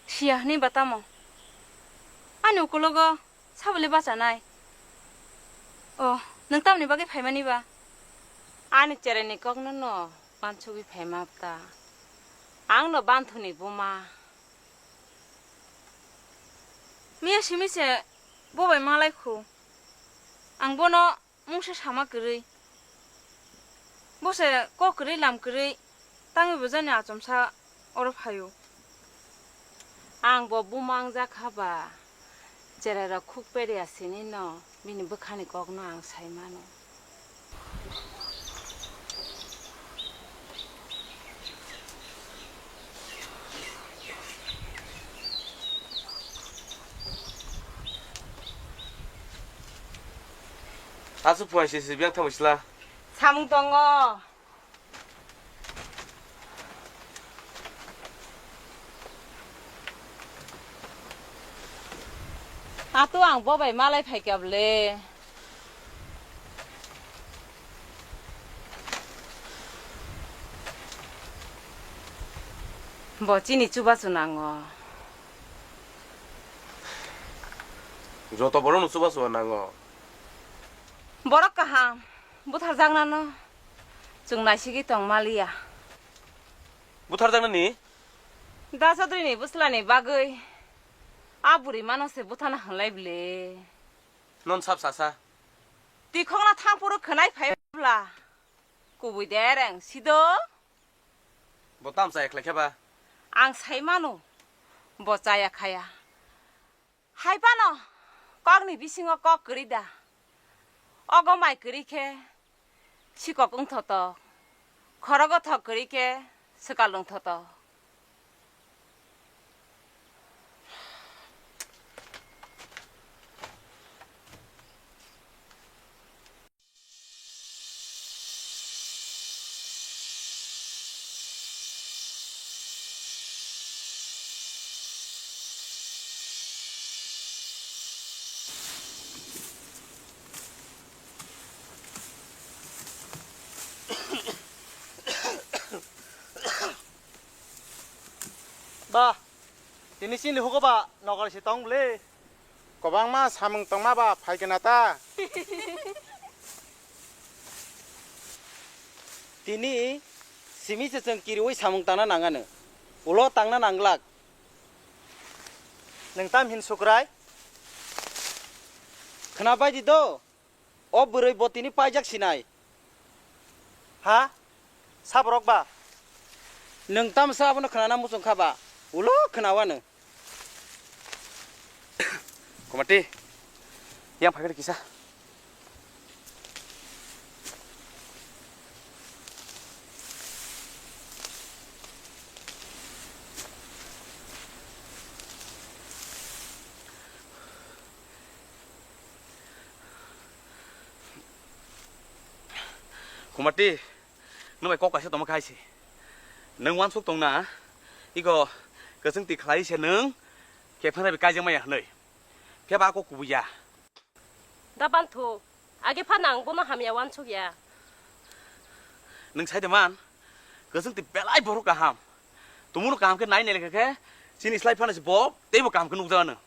Siya hwnwi ba tamo? Ani ukulogo sabole bachanai. O, nwng tamni bagwi phaimani ba? Ani cheraini kokno no bansugwi phaima ta. Ang no banthuni buma. Miya simi se bo bai malai khu. Ang bono mungsa sama kwrwi. Bo se kok kwrwi lam kwrwi tangwi bo jani achomsa oro phaio. Ang bo buma wngjak kha ba, cherai rok khuk peri asini no bini bwkhani kok no ang sai mano. Aswk phuaing se se biyang thangwi sla. Samung tongo. Atu ang bo bai malai phai kha bwle. Bo chini chubachu nango. Joto borokno chubachu nango. Borok kaham, butharjaknano chwng naisigwi tong maliya. Butharjaknani? Da Chaudhary ni bwslani bagwi a bwrwi mano se buthana hwnlai bwle. Non sap sasa. Tikhokno thang phuru khwnai phai bwla. Kubui dereng sido. Bo tamsa ekhlai khe ba? Ang sai mano, bo chaya khaya. Hai phano kokni bisingo kok kwrwi da. Ogo mai kwrwi khe sikok wng thotok, khorogo thok kwrwi khe swkal wng thotok. Ba, Tini chini hugo ba nogar se tong bwle. Kwbangma samung tongma ba phaikena ta. Tini simi se chwng kiriwi samung tangna nangano. Ulo tangna nanglak. Nwng tam hin sukrai? Khna bai di do. O bwrwi bo tini paijak sinai. Ha? Saborok ba? Nwng tamsa abono khwnana muchung kha ba? Ulo khwnawano. Komati, yang phai kisa. Khumati, nwng bai kok kaisa tongma khai se. Nwng uansuk tong na, iko kwchwng twi khlai se nwng khe phano bai kaijak maya hwnwi. Phiya ba kok kubui ya. Da banthu, age phano ang bono hamya uansuk ya. Nwng sai de man, kwchwng twi belai borok kaham. Tumungno kaham khe nai nai lekha khe, chini slai phano se bo teibo kaham khe nukjago nwng.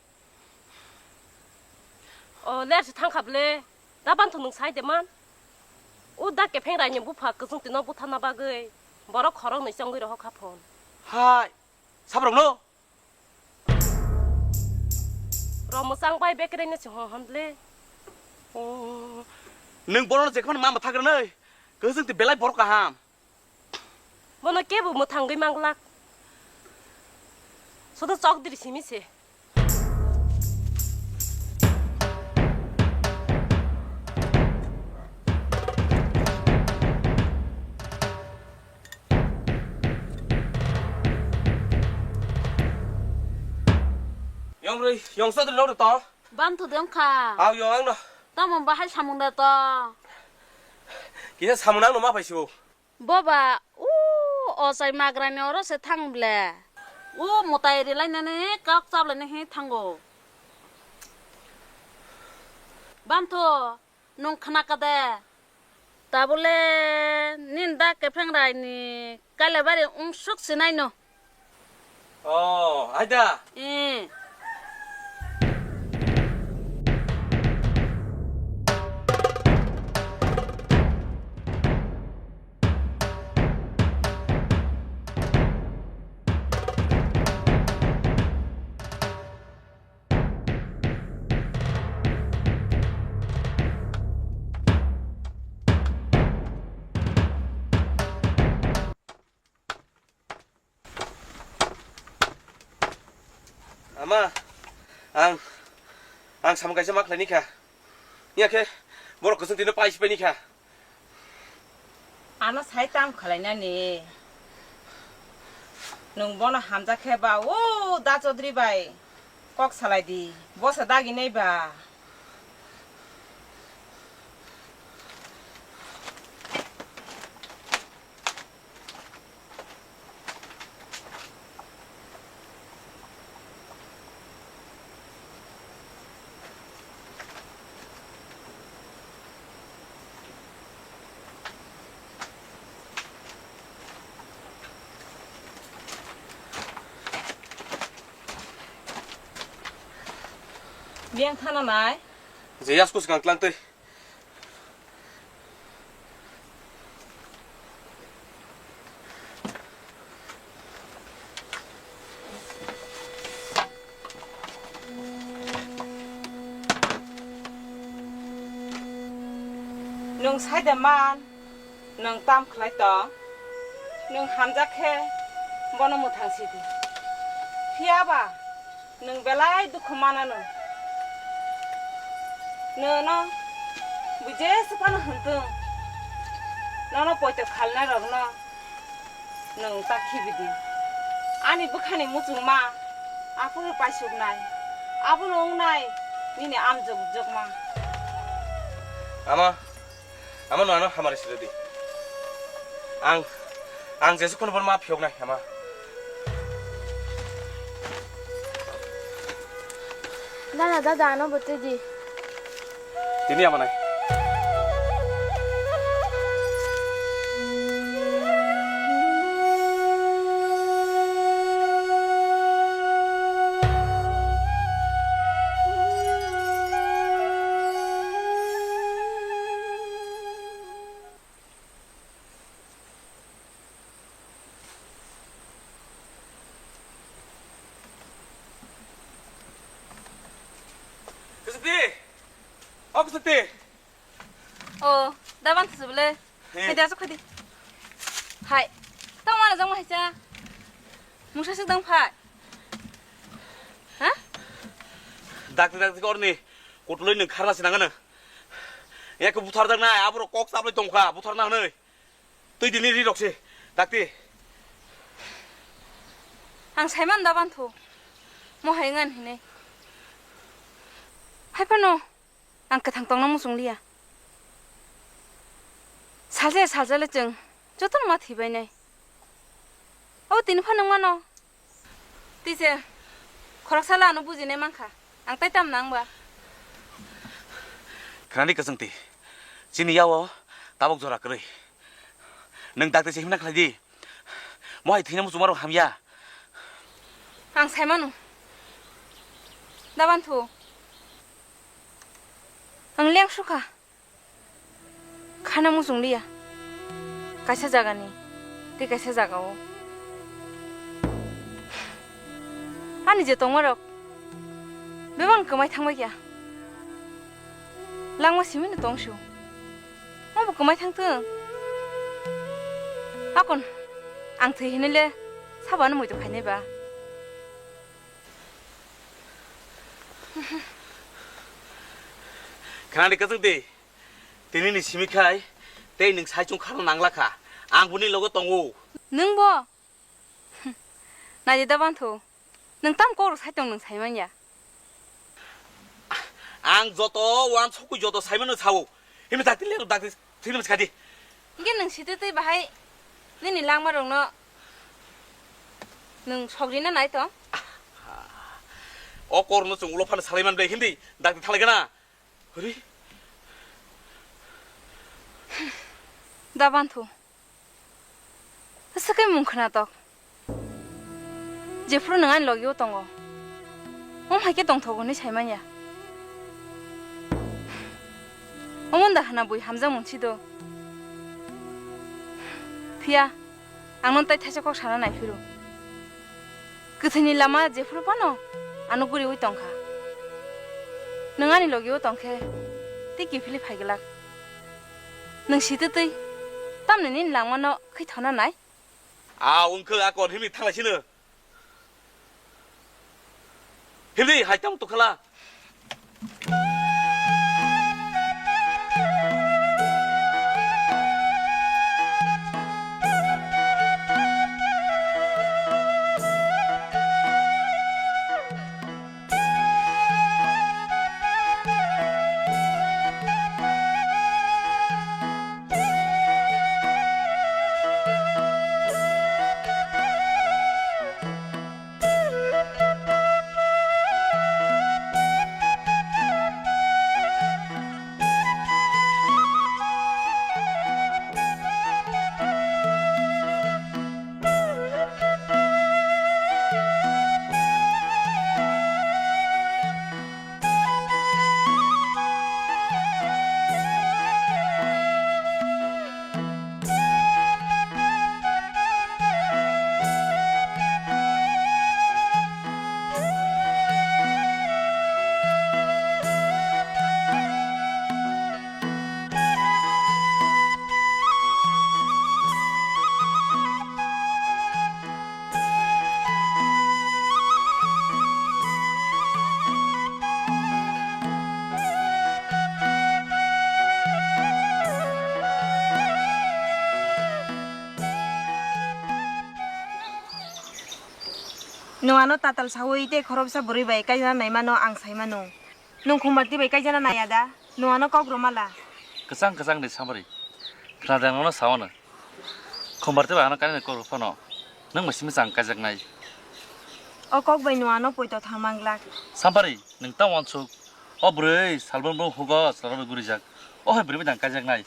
O, ler se thang kha bwle. Da banthu nwng sai de man. O da kepheng raini bupha kwchwng twi no butharna bagwi borok khorok nwi chongwi rohor kha phon. Hai, sabrok no? Ro mwchang bai bekreng no se hon hon bwle. O, nwng bono je khon ma mwthang rwnai. Kwchwng twi belai borok kaham. Bono kebo mwthangwi manglak. Sodo chokdri simi se. Yong rwi, yong sodri lo to. Banthu de wngkha. Aw, yong ang no. Tamo bahai samung da to. Kisa samung nang no ma phaisio. Boba, u ochai magrani oro se thang ble. U mwtai rilainani kok chaplainani hi thango. Banthu, nwng khna kha de? Tabole nini da kepheng raini kailabari wngsuk sinai no. Oh, aida. Eh. Ama, ang, ang samung kaisa ma khlaini kha. Nya khe, borok kwchwng tino pai sipai ni kha. Ano sai tam khlainani. Nwng bono hamjak khe ba, o da Chaudhary bai kok salai di. Bosa dagi nai ba. Biyang thana nai. Je yasku swkang tlang twi. Nwng sai de man, nwng tam khlai tong, nwng hamjak khe bono mwthang si di. Phiya ba, nwng belai dukhu manano. Nono bui jesa phano hwn thung, nono poito khalnai rokno nwng ta khibi di. Ani bwkhani muchungma aphuru paisuknai, abono wngnai nini amjok jokma. Ama, ama no ano hamari sirodi. Ang, ang jesu kono bor ma phiyok nai ama. Dada, dada, ano bwtwi di. Tini ama nai. Sete. O, da ban thasubule. He. Hai da, sok hai di. Hai. Tamo mana jong hai cha. Mungsa sik dang phai. Ha? Dakti dakti korni. Kutuloi nung kharna sinangana. Yak buthar dang na, abro kok saplai tongkha, buthar na hanoi. Twi dini ri rok se, dakti. Ang saiman da banthu. Mo hai ngan hine. Hai phano ang kwthang tongna muchung liya. Salsa salsa le chwng jotono ma thwi bai nai. O tini phano mano. Tise, khoroksa lano bujinai mankha. Ang tai tam nang ba? Khnani kwchwngti. Chini yawo tabuk jora kwrwi. Nwng dakti se himna khlai di. Mohai thwina muchungmarok hamya. Ang saimano. Da banthu. Ang leng sukha. Khana muchung liya. Kaisa jagani, tei kaisa jagao. Ani je tongmarok, bebak kwmai thangbai kha. Langma simino tongsu. Obo kwmai thangtwng. Akon, ang thwi hinile, sabano muitu phainai ba. Khnani kwchwngti. Tini ni simi khai, tei nwng saichung khana nangla kha. Ang buni logo tongo. Nwng bo? Naidi da banthu. Nwng tam kok rw sai tong nwng sai manya. Ang joto uansukgwi joto saimano sao. Himni dakti le dakti thwinwi skadi. Hingke nwng sitwi twi bahai nini langma rokno nwng sogri na nai tong? O korno chwng ulo phano salai man bai hindi dakti thalai gana. Hori. Da banthu. Aswk khe mung khwnatok. Jephuru nwng ani logi-o tongo, omo hai khe tongthogo hwnwi sai manya. Omo da hwna bui hamjakmung si do. Phiya, ang nono tai thaisa kok sana nai phiro. Kwthwini lama jephuru phano ano guriui tongkha. Nwng ani logi-o tongkhe tei kiphilwi phai glak. Nwng sitwi twi tamni nini langmano khwi thana nai? A wngkhe a kon himni thanglai sino. Himni hai tamo tongkhala. Nwng ano tatal saui tei khoroksa bwrwi bai kaijana naimano ang sai mano. Nwng Khumbarti bai kaijana naiya da? Nwng ano kok rwma la? Kwchang kwchang de samari. Khna de ang nono sao no. Khumbarti bai ano kainwi kok rw phano. Nwng bai simi chang kaijaknai. O kok bai nwng ano poito thang mang glak. Sampari, nwng tamo uansuk. O bwrwi salbrum brum hugo, salbrum bai gurijak. O hai bwrwi bai nang kaijaknai.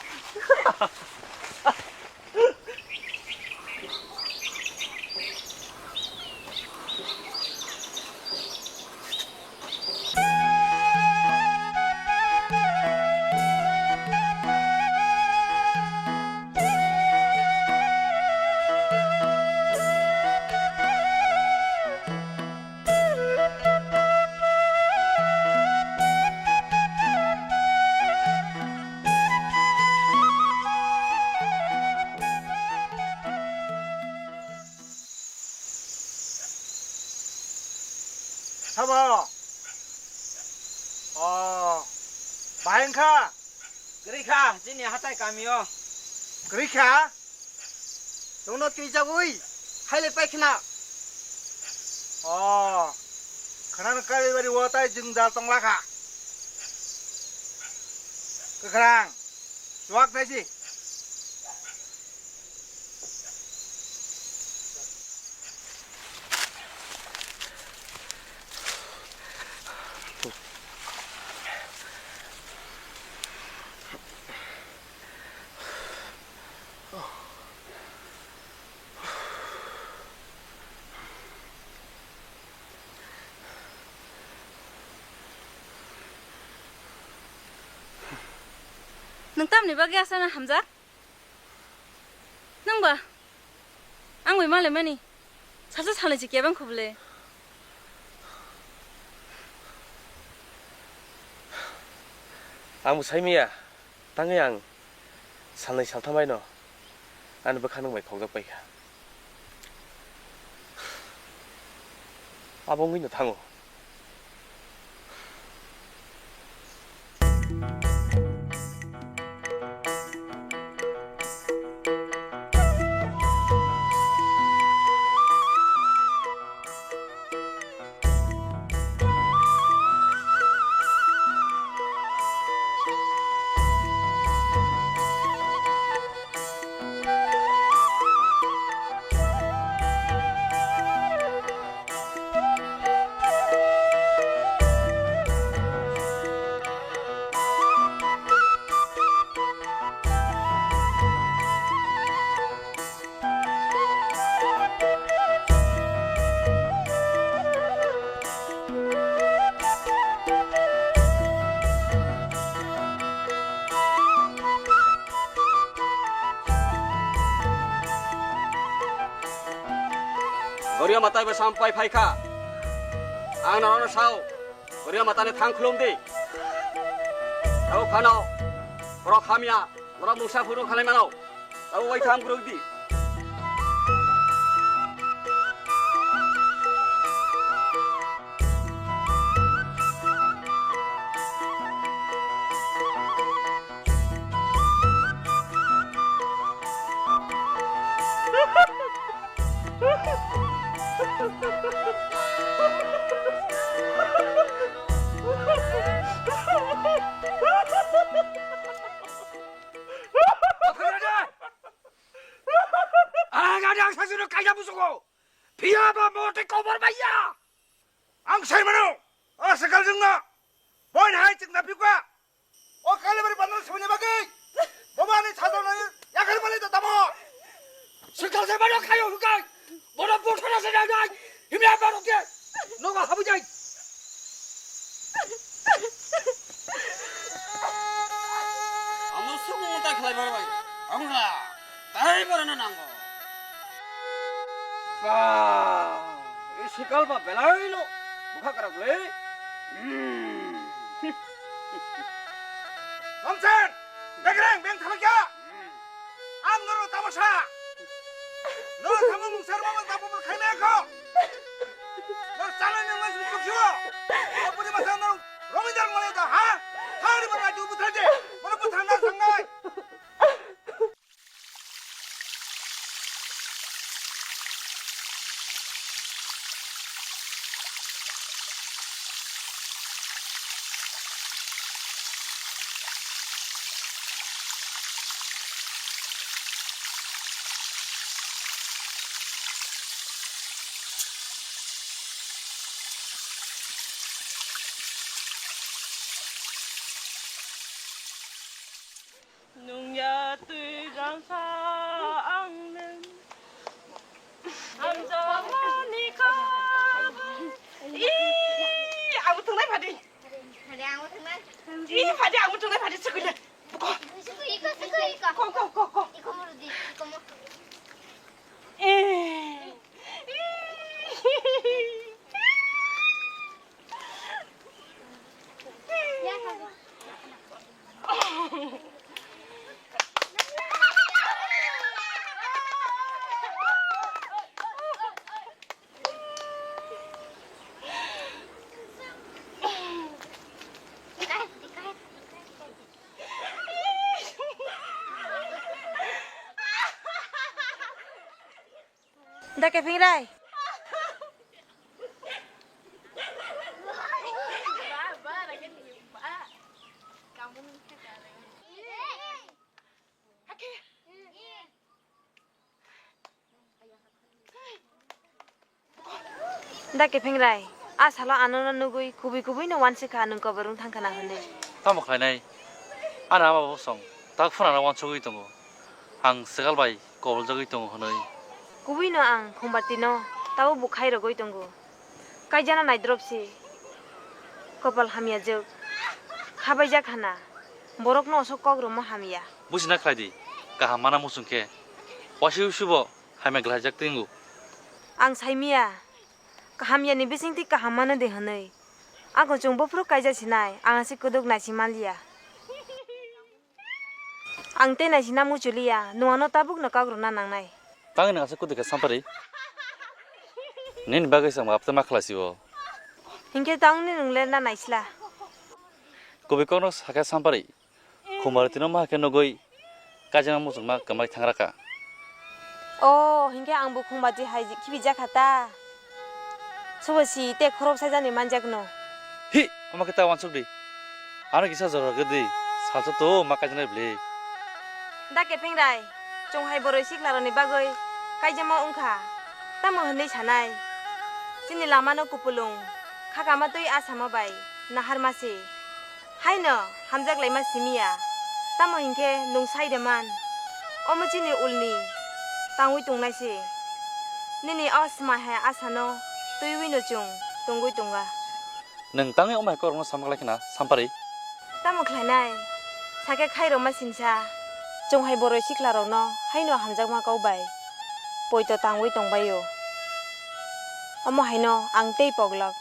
Sabo? O, bahai wngkha? Kwrwi kha, chini hatai kamio. Kwrwi kha? Chwngno twijagwi hailai pai khna. O, khwnano Kailaibari o tai jwngjal tongla kha. Kwkhwrang, chuwak naisi. Nwng tamni bagwi aswkno hamjak? Nwng ba? Ang bai malaimani. Salsa salnwi se kebeng kho bwle. Ang bo sai maya. Tangwi ang salnwi saltham baino ani bwkha nwng bai khokjak pai kha. Abo wngwino thango. Goria matai bo sampai phaikha. Ang norokno sao, Goria matani thang khulum di. Tabo phano borok hamya, borok mungsa phuru khalai mano. Abo bai tham kwrwk di. Ang ada ang sasino kaya busuko. Phiya ba mote kobar baiya. Ang sai mano. O sakal jengno. Boin hai chengna pikwa. O Kailaibari bandar sumini bagwi. Bobo ani sajal nai yakhar mali da tamo. Sakal sai mano kayo hukai. Bono bothana se dai dai. Himya mano ke. Nogo habu jai. Amo sumo ta khlai bar bai. Ang la. Tai bar na nango. Ba, i sikal ba belai lo. Bukha krak le. Hmm. Nomsen, begreng, beng thamakya. Ang noro tamasa. Noro tamo mungsar mama tapo mo khaina ko. Noro chala nang mas ko kyo. Apuni masa noro romidar male da ha. Thari bar aju buthaje. Mano buthanga sangai. Nungya twi rangsa ang nung. Ang jamani kabo. Ih, ang thungnai phadi. Phadi ang thungnai. Ih, phadi ang thungnai phadi sukule. Ko. Suku iko, suku iko. Ko, ko, ko, ko. Iko murudi, iko mo. Eh. Ya, phadi. Da kepeng rai. Da kepeng rai, a salo ano no nugwi kubui kubui no wansi kha nwng koborung thang khana hwnwi. Tamo khlainai? Ani ama bo song tak phunana wansugwi tongo. Ang swkal bai koboljagwi tongo hwnwi. Kubui no ang Khumbatino tabuk bo khai rogwi tongo. Kaijana naidrop se. Kopal hamya jwk. Khabaijak hana. Borok no osok kok romo hamya. Buchina khlai di. Kaham mana muchung khe. Wasi usi bo hamya glaijak tingo. Ang saimia. Kaham yani bising ti kaham mano de hwnwi. Ako chwng bophuru kaija sinai. Ang asi kuduk naisi manliya. Ang tei naisina muchuliya, nuano tabukno kok rwna nangnai. Tangni nang aswk kwtwi kha Sampari? Nini bagwi se ang map tei ma khlai si o. Hinkhe tangni nwng lerna naisla. Kubui kokno sakhe Sampari, Khumari tino ma khe nugwi kaijana muchungma kwmai thangraka. O, hinkhe ang bo Khumari hai khibi jakha ta. Sobo si tei khorok saijani manjakno. Hi, omo khe ta wansuk di. Ano kisa jora rwgwi di, salsa to ma kaijaknai bwle. Da kepeng rai, chwng hai boroi siklarokni bagwi kaijama wngkha, tamo hwnwi sanai? Chini lamano kupulung, khakama twi asama bai naharma se. Haino hamjak laima simiya, tamo hinkhe nwng sai de man? Omo chini ulni tangwi tongnai se. Nini o swmai hai asano twiwino chwng tongwi tonga. Nwng tangwi omo hai kokrokno sama khlai khna, Sampari? Tamo khlainai? Sakhe khairokma sinsa, chwng hai boroi siklarokno haino hamjakma kok bai poito tangwi tongbai-o. Omo haino ang tei poglok.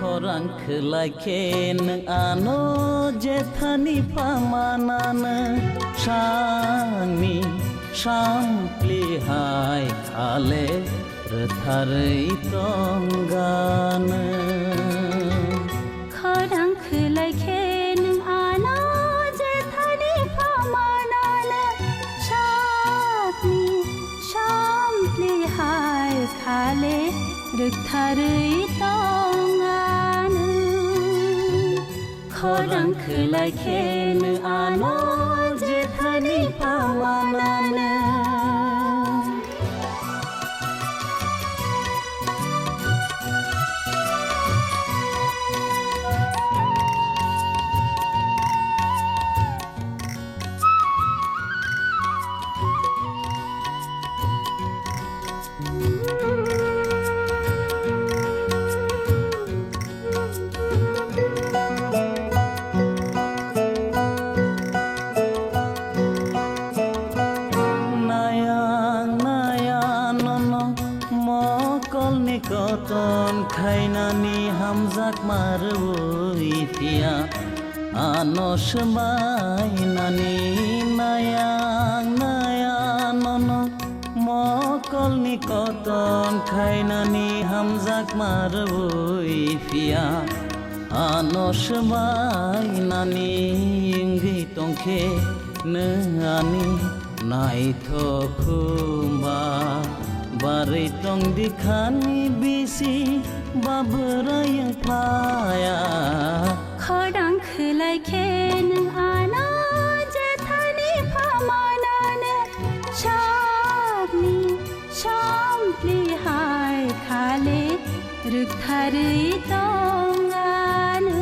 Khorang khwlai khe nwng ano jethani pha mananw, sangni sampli hai khale rwtharwi tongganw. Khorang khwlai khe nwng ano jethani pha mananw, sakni sampli hai khale rwktharwi tonganw. Khorang khwlai khe nwng ano jethani pha mananw. Nayang naya nono mokolni koton khainani hamjakma rwui phiya. Ano swmainani nayang naya nono mokolni koton khainani hamjakma rwui phiya. Ano swmainani wngwi tongkhe nwng ani Naithok khumba barwi tong dikhani bisi babwrwi phaya. Khorang khwlai khe nwng ano jethani phamanano sakni sampli hai khale rwktharwi tong ano.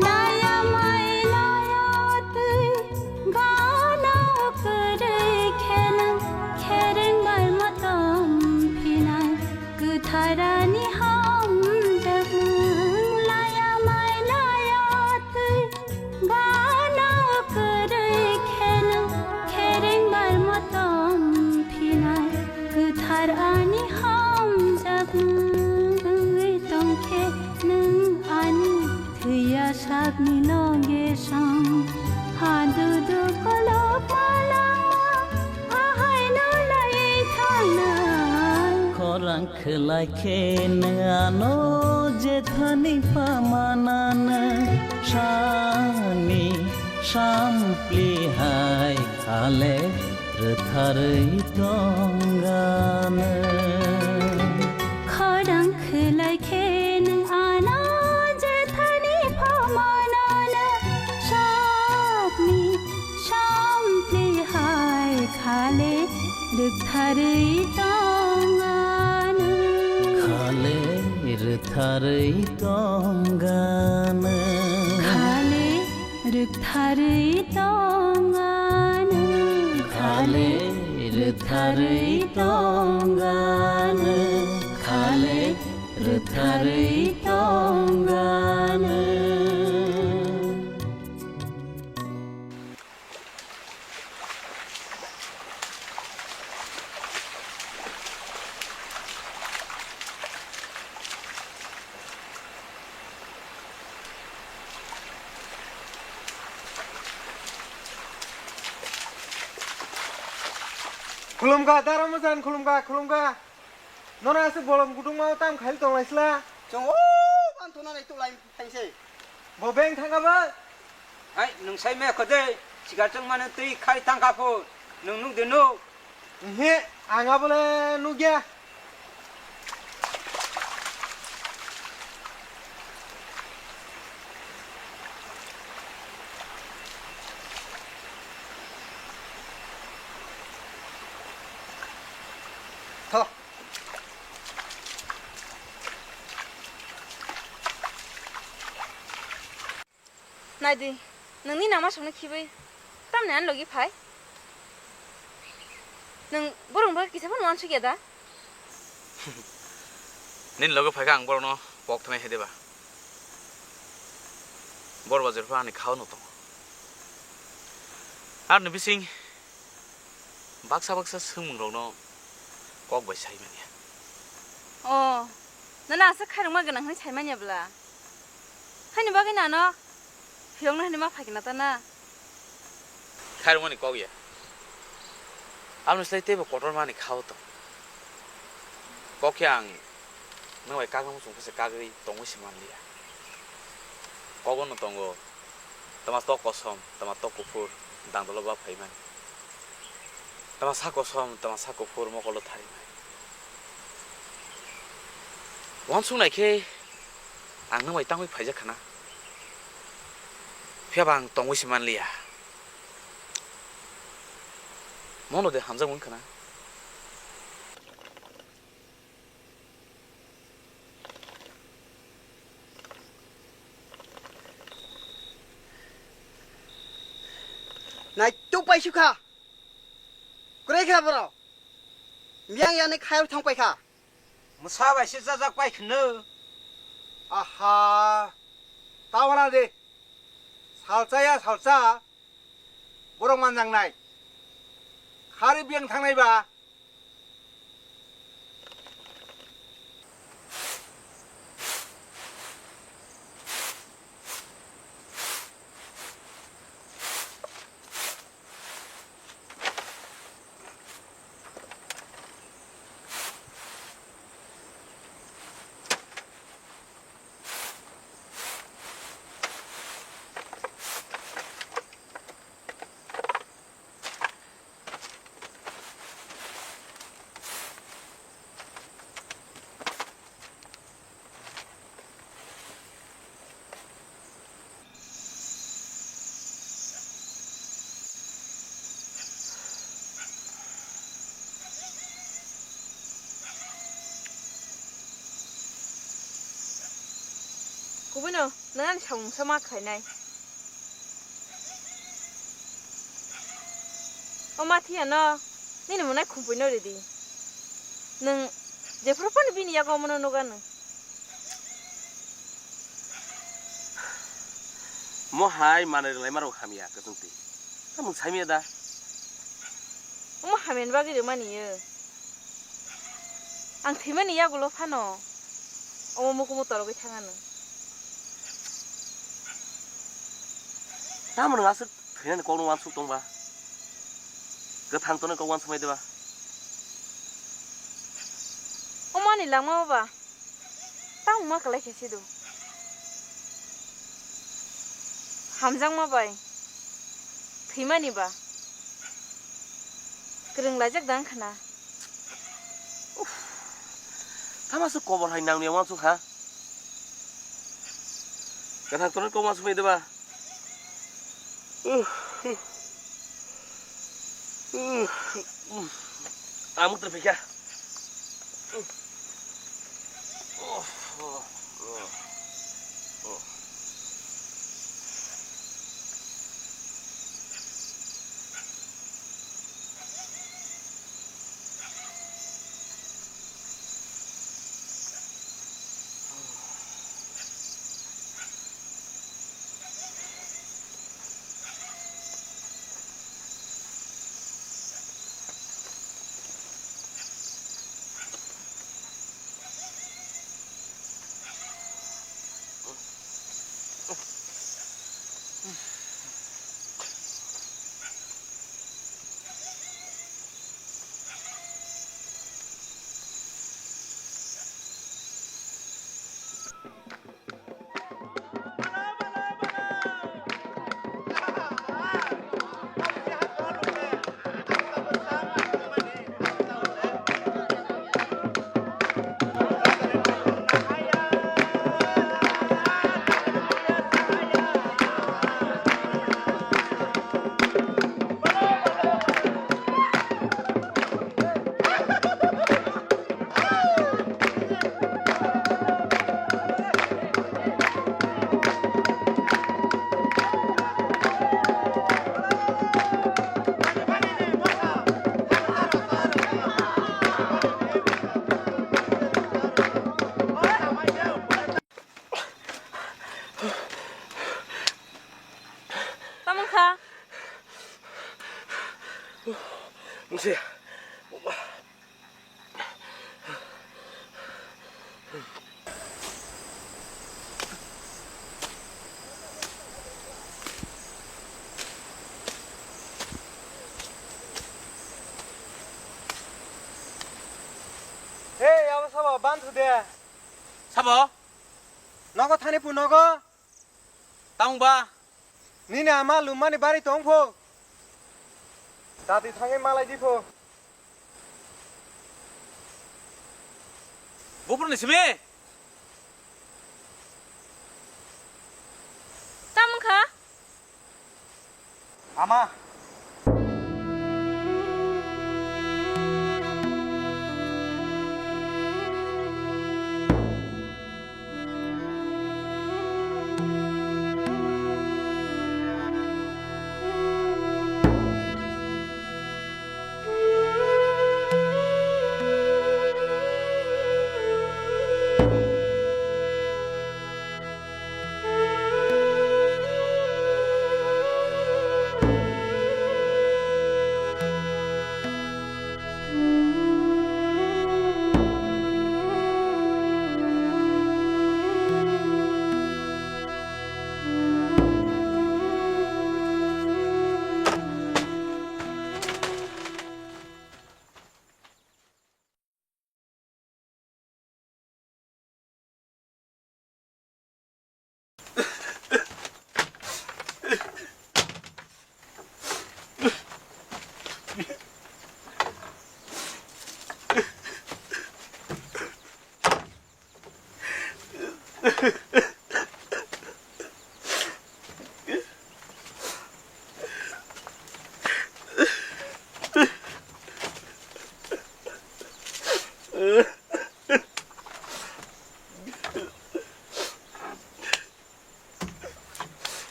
Laya mai laya twi gana kwrwi khenang khereng bai motom phinai kwtharani hamjakmung. Laya mai laya twi gana kwrwi khenang khereng bai motom phinai kwthar ani hamjakmung. Wngwi tongkhe nwng ani thwiya sakni loge song. Hadudu kolok malangma ahaino lai thangnai. Khorang khwlai khe nwng ano jethani phamanano sani sampli hai khale rwtharwi tongano. Khorang khwlai khe nwng ano jethani phamanano sakni sampli hai khale rwktharwi tongano. Khale rwktharwi tongano. Khale rwktharwi tongano. Khale rwktharwi tongano. Khale rwktharwi tongano. Khulumkha, dara mojan khulumkha, khulumkha. Nono aswk bolong kutungma o tam khail tonglaisla? Chwng o manthunani tulai phaisai. Bo beng thangkha ba? Hai, nwng sai me khode, sikar chwng mano twi khai thangkha pho, nwng nuk de nuk? Ihi, ang abole nukya. Tho. Naidi, nwng nini ama songno khibwi tamni ani logi phai? Nwng borokni bagwi kisa phano uansukya da? Nini logi phaikha ang borokno pok thanai hai deba? Bor bajor pha ani khao no tongo. Aroni bising baksa baksa swngmungrokno kok bai sai manya. O, nono aswk khairokma gwnang hwnwi sai manya bwla? Haini bagwi nano phiyokno hwnwi ma phaikha na ta na? Khairokmani kok ya. Aboni slai teibo kotorma ni khao tong. Kok khe ang nwng bai kagna muchung khe se kagwi tongwi se manliya. Kogo no tongo. Tama tok kosom, tama tok kuphur, dangdolo ba phaimani. Tama sa kosom, tama sa kuphur, mokolo tharimani. Wansuk nai khe ang nwng bai tangwi phaijak khana. Phiya ba ang tongwi se manliya. Mono de hamjak wng khana. Naituk pai sukha. Kwrwi kha borok. Miyang yani khayok thang pai kha. Mwsa bai se chajak pai khwno. Aha. Tawana de. Salsa ya salsa. Borok manjaknai. Khari biyang thangnai ba. Kubui no nang ani samung sa ma khainai. O ma thiya no, nini monai khumpui no ridi. Nang jephuru phano bini yago omo no nuga nang. Mo hai manai rwlai ma rok hamya kwchwng twi. Tamung saimya da. Omo hamya ni bagwi rwmani yo. Ang thwimani yagulo phano omo mukumu torogwi thangano. Tamo nwng aswk thwinani kokno uansuk tongba? Kwthang tongnai kok uansukmai deba? Omo ani langma ba? Tamo ma kwlai khe sido. Hamjakma bai thwimani ba kwrwng laijak da wngkha na. Uff. Tamo se kobor hai nangni uansuk ha. Kwthang tongnai kok uansukmai deba? Uff. Uff. Amuk twi phikha. Tamo wngkha? Mungsi. Hey, abo sabo, bantu de. Sabo? Nogo thani pu nogo? Tamo ba? Nini ama lummani bari tong pho. Dati thangwi malai di pho. Buphuruni simi? Tamo wngkha? Ama.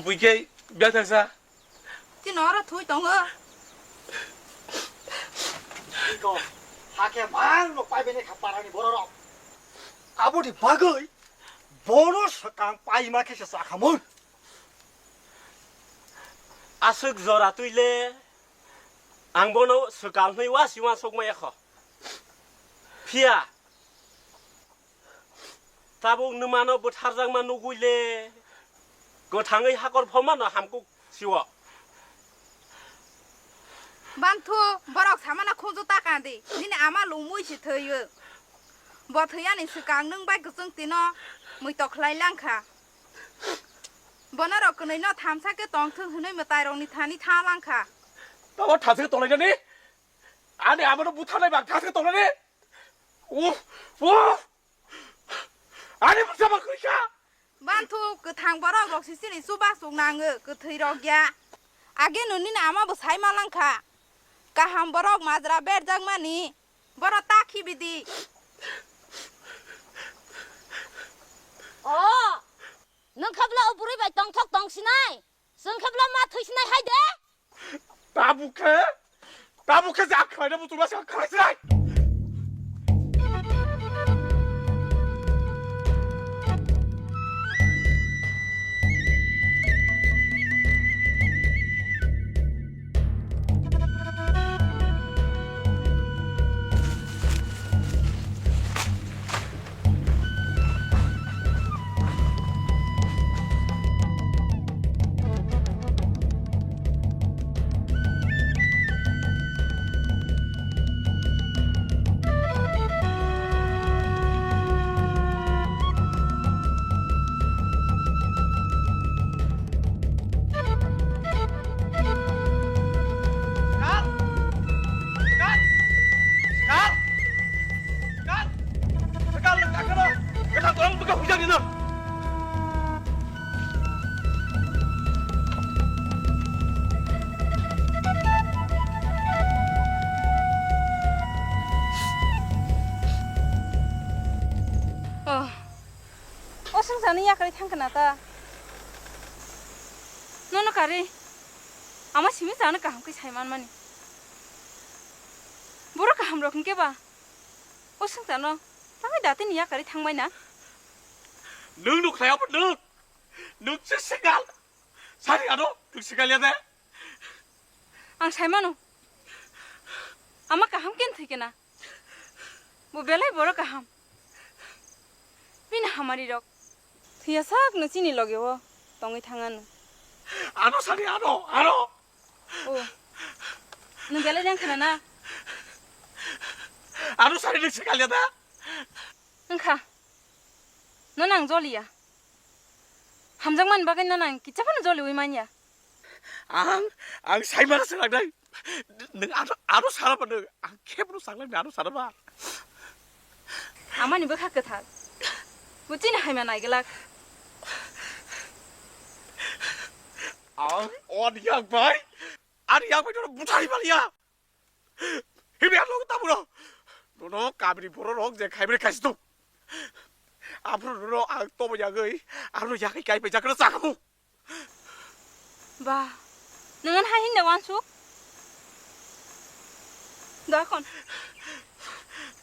Buikhe biya thangsa. Tino oro thui tongo. Iko, hakhe mang no pai bini kha parani bororok. Aboni bagwi bono swkang paima khe se chakhamung. Aswk jora twi le ang bono swkang hwnwi wasi uansuk maya kho. Phiya tabuk nwmano bwtharjakma nugwi le kwthangwi hakor phomano hamkuk siwo. Banthu, borok samano khunju ta kandi, nini ama lungmui se thwiyo. Bo thwiyani swkang nwng bai kwchwng tino muitok khlai langkha. Bono rok kwnwi no thamsa khe tongthwng hwnwi mwtai rokni thani tha langkha. Tamo thamsa khe tonglainani? Ani amano butharnai bang thamsa khe tonglaini? Uff, uff! Ani bwsa bang kwrwi kha! Banthu, kwthang borok rok si chini chuba chuk nango, kwthwi rok ya. Age no nini ama bo sai ma langkha. Kaham borok majra berjak mani, borok ta khibi di. O, nwng khe bwla o bwrwi bai tongthok tong sinai? Chwng khe bwla ma thwi sinai hai de? Tabuk khe, tabuk khe jak khlaina buchung ma se khlai sinai. Oh. O swngcharni yakarwi thang khna ta. Nono karwi ama simi chano kaham khe sai manmani. Borok kaham rok hinkhe ba o swngcharno tangwi datini yakarwi thangbai na. Nwng nukhlai abo nwng. Nwng se swkang. Sari ano, nwng swkang ya de. Ang sai mano. Ama kaham khe thwi kena. Bo belai borok kaham. Bini hamari rok. Thwiya sak no chini loge o tongwi thangano. Ano sari ano, ano. O. Nwng belai rang khna na? Ano sari nwng swkang ya da? Wngkha. Nono ang joliya. Hamjakmani bagwi nono ang kicha phano joliwi manya. Ang, ang saimano swkang nai. Nwng aro, aro sana ba nwng. Ang khe bono saklang aro sana ba. Amani bwkha kwthar. Bo chini haima naiglak. Ang on yak bai. Ani yak bai nono buthari maliya. Himya logo taburo. Nono kamini bororok je khaibri khaisi tong. Aphuru nono ang tobo yagwi, ano yagwi kai pai jakra chakamu. Ba, nwngan hai hinda wansuk? Dakon.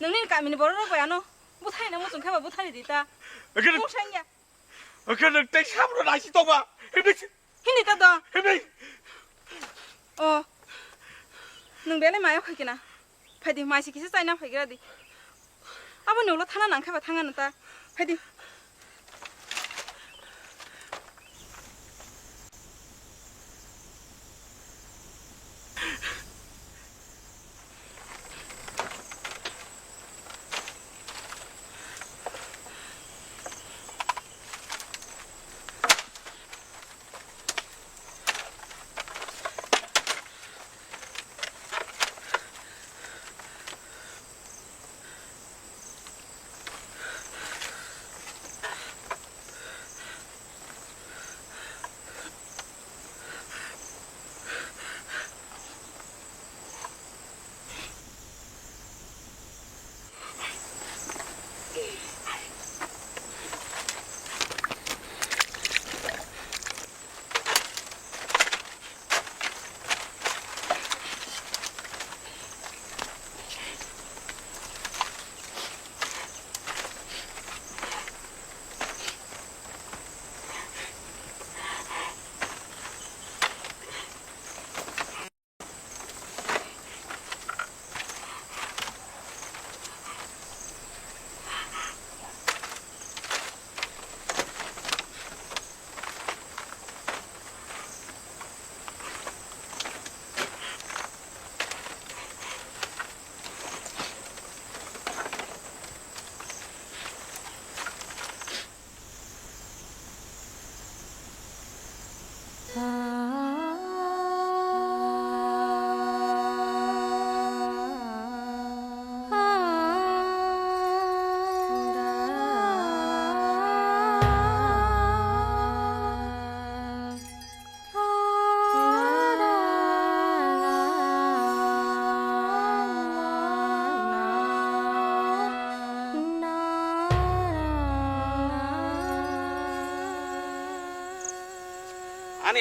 Nungni kamini bororok bai ano buthai na muchung khaba buthai di ta. Oke. Mung sangya. Oke, nwng tei samro naisi tongma. Himni. Himni ta do. Himni. O. Nwng belai maya phai kena. Phaidi maisi kisa chaina phai gra di. Abo ni ulo thana nang khe ba thanga nata. Phaidi.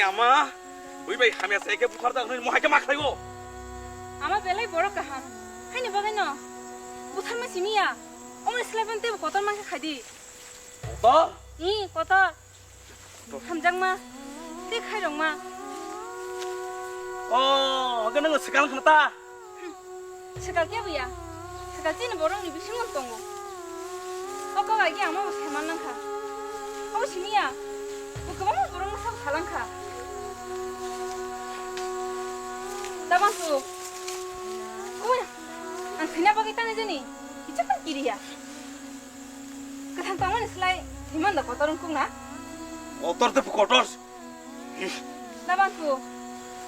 Ama, ui bai hamya se ke bukhar da nini mohai ke ma khlaigo. Ama belai borok kaham. Haini bagwi no. Buthar ma simi ya. Omni slai ban tebo kotor ma khe khai di. Kotor? Ni kotor. Hamjakma, tei khairokma. O, hwnkhe nwng swkang khna ta? Swkang khe buya. Swkang chini borokni bisingo tongo. O kok agi ang mabo saiman nangkha. Abo simi ya. Bo kwbangma borokno sabo salangkha. Dabansu. Oi, ang thwina bagwi tani jani. Kicha kiriya. Kwthang tongmani slai thwiman da kotor wngkuk na? Kotor tei kotor. Dabansu,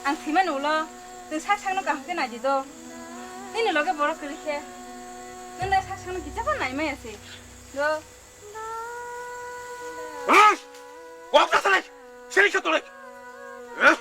ang thwimani ulo, nwng sak sakno kaham khe nai di do. Nini loge borok kwrwi khe, nwng da sak sakno kicha pha nai maya se. Do. Hei! Wak ta salai! Sini khe tolai! Hei!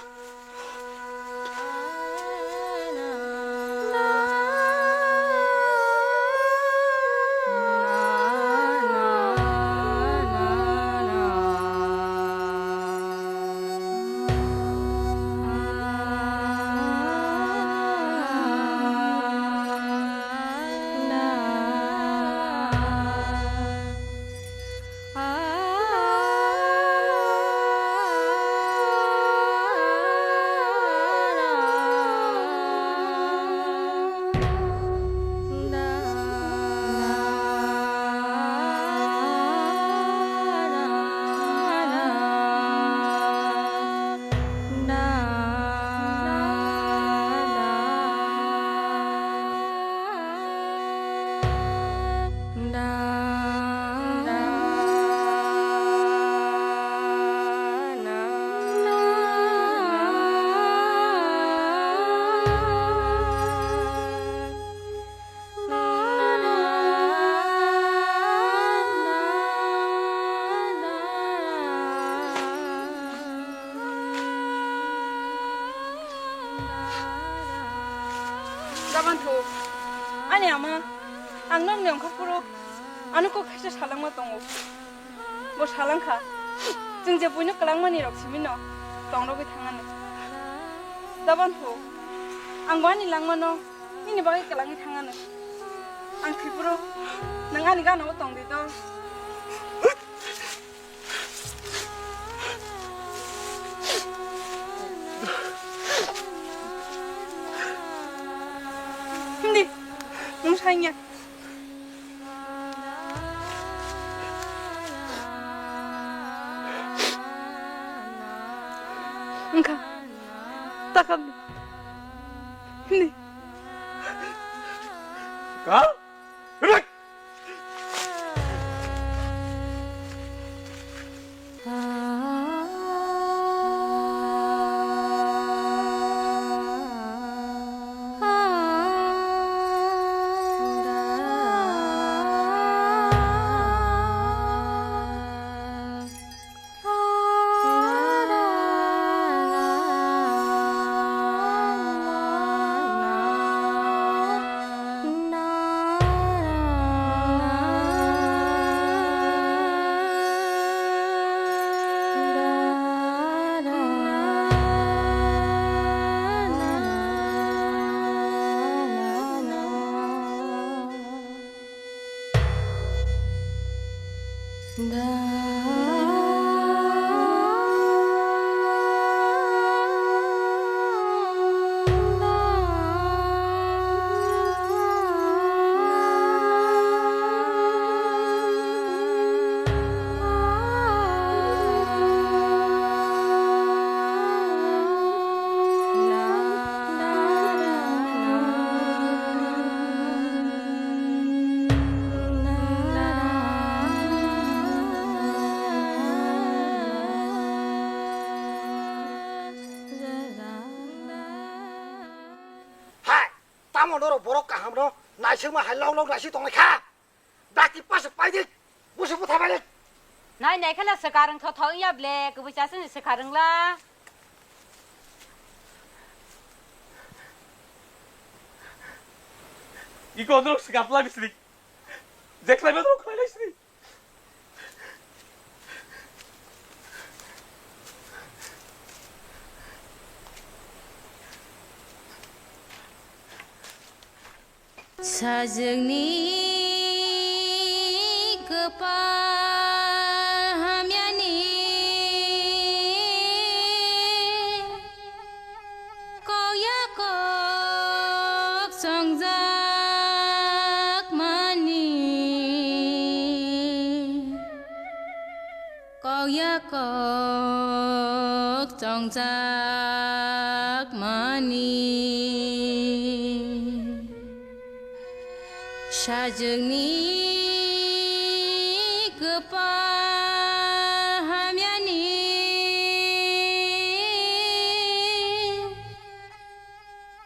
Dabansu, ani ama, ang nokni ongkhorphuru, ano kok khaisa salangma tongo. Bo salangkha, chwng je buino kwlangmani rok simino tongrogwi thangano. Dabansu, ang bo ani langmano nini bagwi kwlangwi thangano. Ang thwiphuru, nwng ani gana-o tongdi do. Hindi, nwng saingya. Wngkha, takham. Hindi. Ka? Rek! Hai, tamo norok borok kahamno naisingma hai lok lok naising tonglai kha? Dakti pasuk paidik, busu butha balik. Nai nai kheno swkar wngtho tho wngya ble, kubui chasani swkar wngla. Iko norok swkar pla bisri. Jekhlai ma norok khlai lai sri. Sajwkni kwpal hamyani kok ya kok chongjak mani. Kok ya kok chongjak mani. Sajwkni kwpal hamyani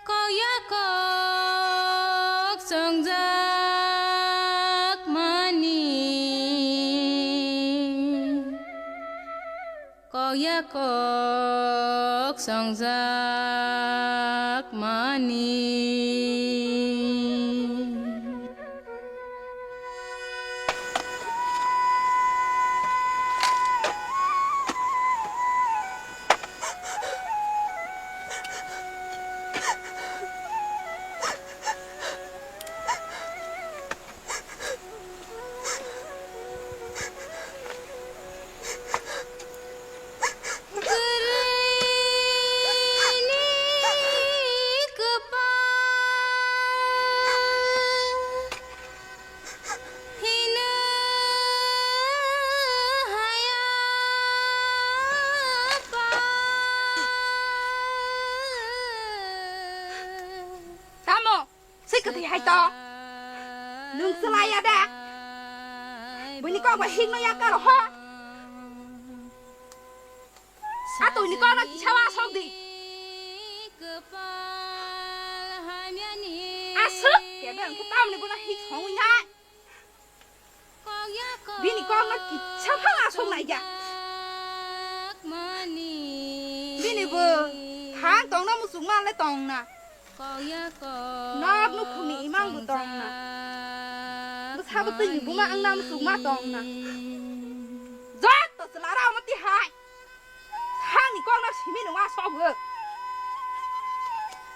kok ya kok chongjak mani. Kok ya kok chongjak mani. Tamo, se kwthwi hai to. Nwng chwlai ya da? Buini kok bai hikno ya karo ho. Atwini kokno kisa wa sok di. Aswk kebe wngkhe tamni bono hik songwi nai. Bini kokno kisa phang aswk nai ya. Bini bo thang tongna muchungma le tongna. Nok nukhungni imang bo tongna. Bwsa bwtwini buma wngna muchungma tongna. Joto chwla rao mati hai. Sangni kokno simi nungma sobo.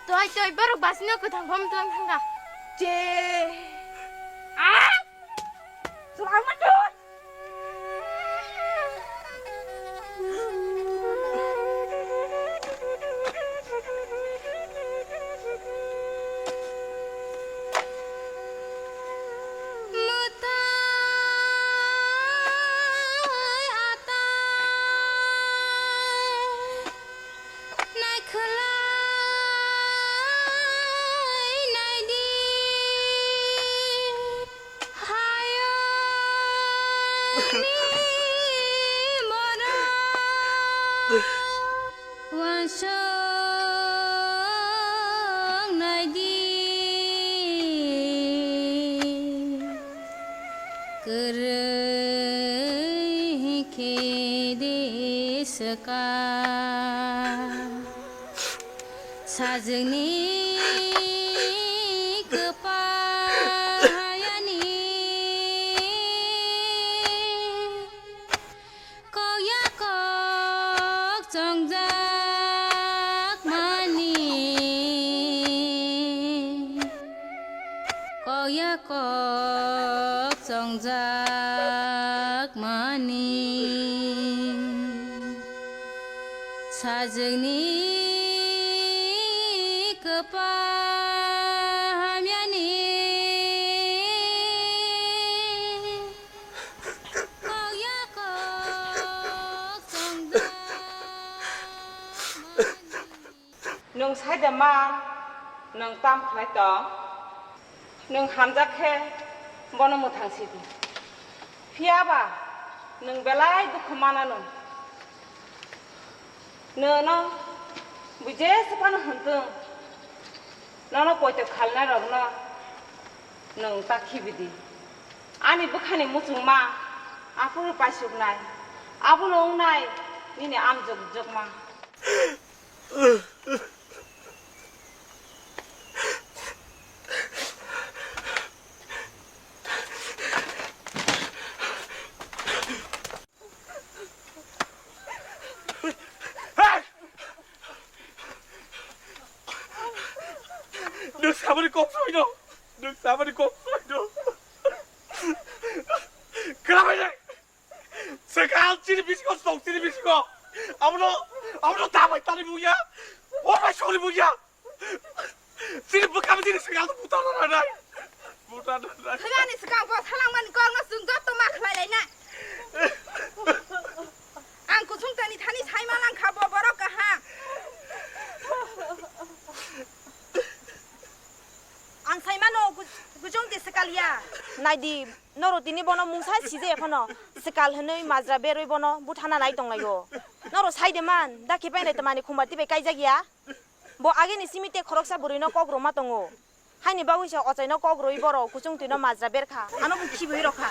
Toi toi borok basino kwthang phom tlang thangkha. Che. Ah! Chwla ma tu. Mwtai atai naikhwlai naidi hayani borok. Uansuk naidi, kwrwi khe de swkang. Sajwkni kwpal hayani kok ya kok chongjak mani. Kok ya kok chongjak mani. Sajwkni kwpal hamyani. Kok ya kok chongjak mani. Nwng sai de ma, nwng tam khlai tong? Nwng hamjak khe bono mwthang si di. Phiya ba nwng belai dukhu mananw. Nwng no bui jesa phano hwn thung, nono poito khalnai rokno nwng ta khibi di. Ani bwkhani muchungma aphuru paisuknai, abono wngnai nini amjwk jwkma. Nwng samani kok soi no. Nwng samani kok soi do. Kwrabai nai. Swkang chini bisingo sok chini bisingo. Abono, abono tamai tani buya. O bai sori buya. Chini bwkha chini swkang buta no nai. Buta no nai. Thwiyani swkang bo salangmani kokno chwng joto ma khlai lainai. Ang kuchung tani thani saima langkha bo borok kaham. Ang saimano ku-, kuchung di swkal ya. Naidi, noro tini bono mungsa sije ekhano swkal hwnwi majra berwi bono buthana nai tonglaio. Noro saide man, da khipai nai tamani khumbar tibai kaijak ya. Bo agini simi te khoroksa bwrwino kok rwma tongo. Haini bagwi se ochaino kok rwwi borok kuchung twino majra berkha. Ano bo khibiwi rokha.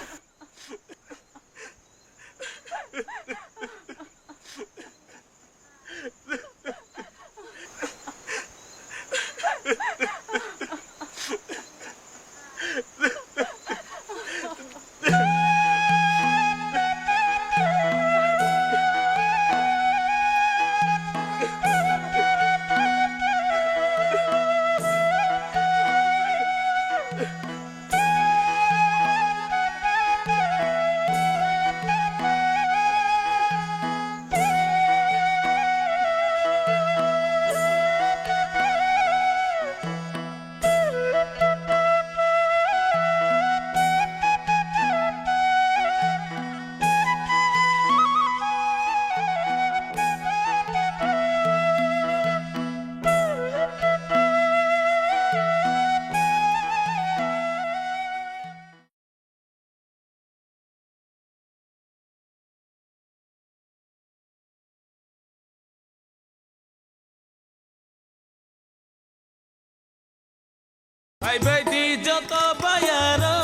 Phaibai di joto bayaro,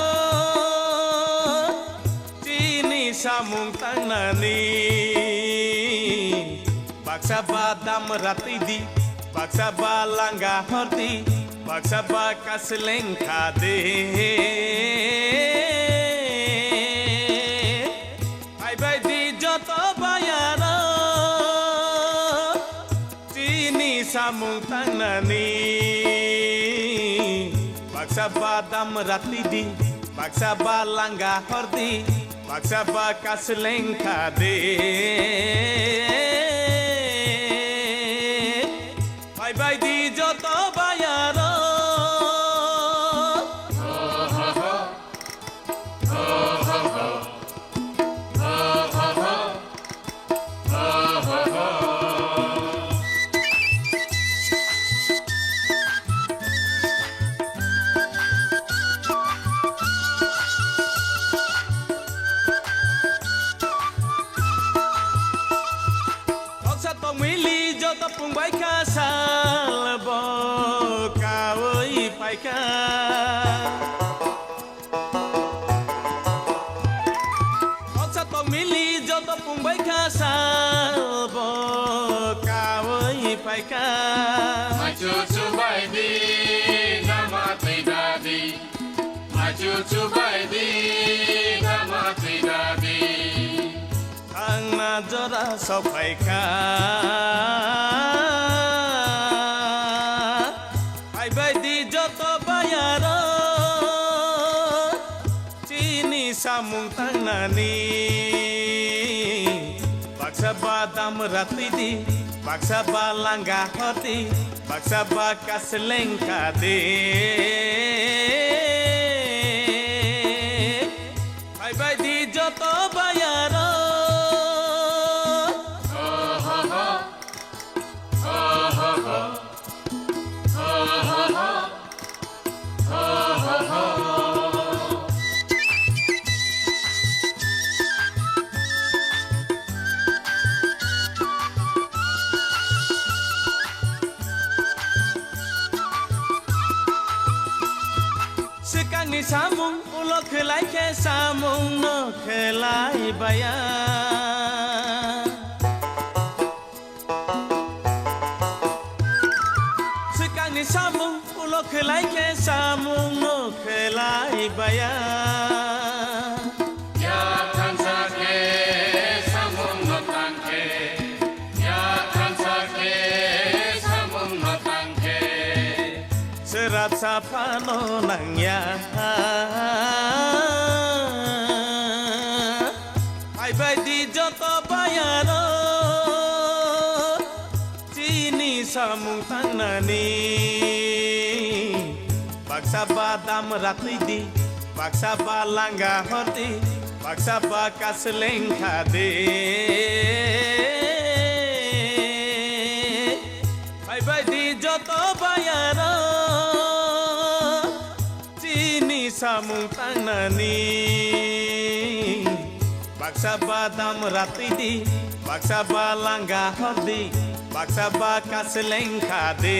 chini samung tangnani. Baksa ba dam rati di, baksa ba langa hordi, baksa ba kasleng khade. Phaibai di joto bayaro, chini samung tangnani. Baksa ba dam rati di, baksa ba langa hordi, baksa ba kasleng khade. Phaibai di joto bayaro. Khoroksa tongmili joto pungbai kha sal bo kaui phaikha. Khoroksa tongmili joto pungbai kha sal bo kaui phaikha. Machu chubai di, nama twi dadi. Machu chubai di, nama twi dadi. Thangna jora sokphaikha. Phaibai di joto bayaro, chini samung tangnani. Baksa ba dam rati di, baksa ba langa hordi, baksa ba kasleng khade. Phaibai di joto bayaro. Swkangni samung ulo khlai khe samung no khlai baya. Swkangni samung ulo khlai khe samung no khlai baya. Ya thansa khe samung no tang khe, ya thansa khe samung no tang khe. Sera Sapano nangya. Phaibai di joto bayaro, chini samung tangnani. Baksa ba dam ratwi di, baksa ba langa hordi, baksa ba kasleng khadi. Phaibai di joto bayaro, chini samung tangnani. Baksa ba dam ratwi di, baksa ba langa hordi, baksa ba kasleng khadi.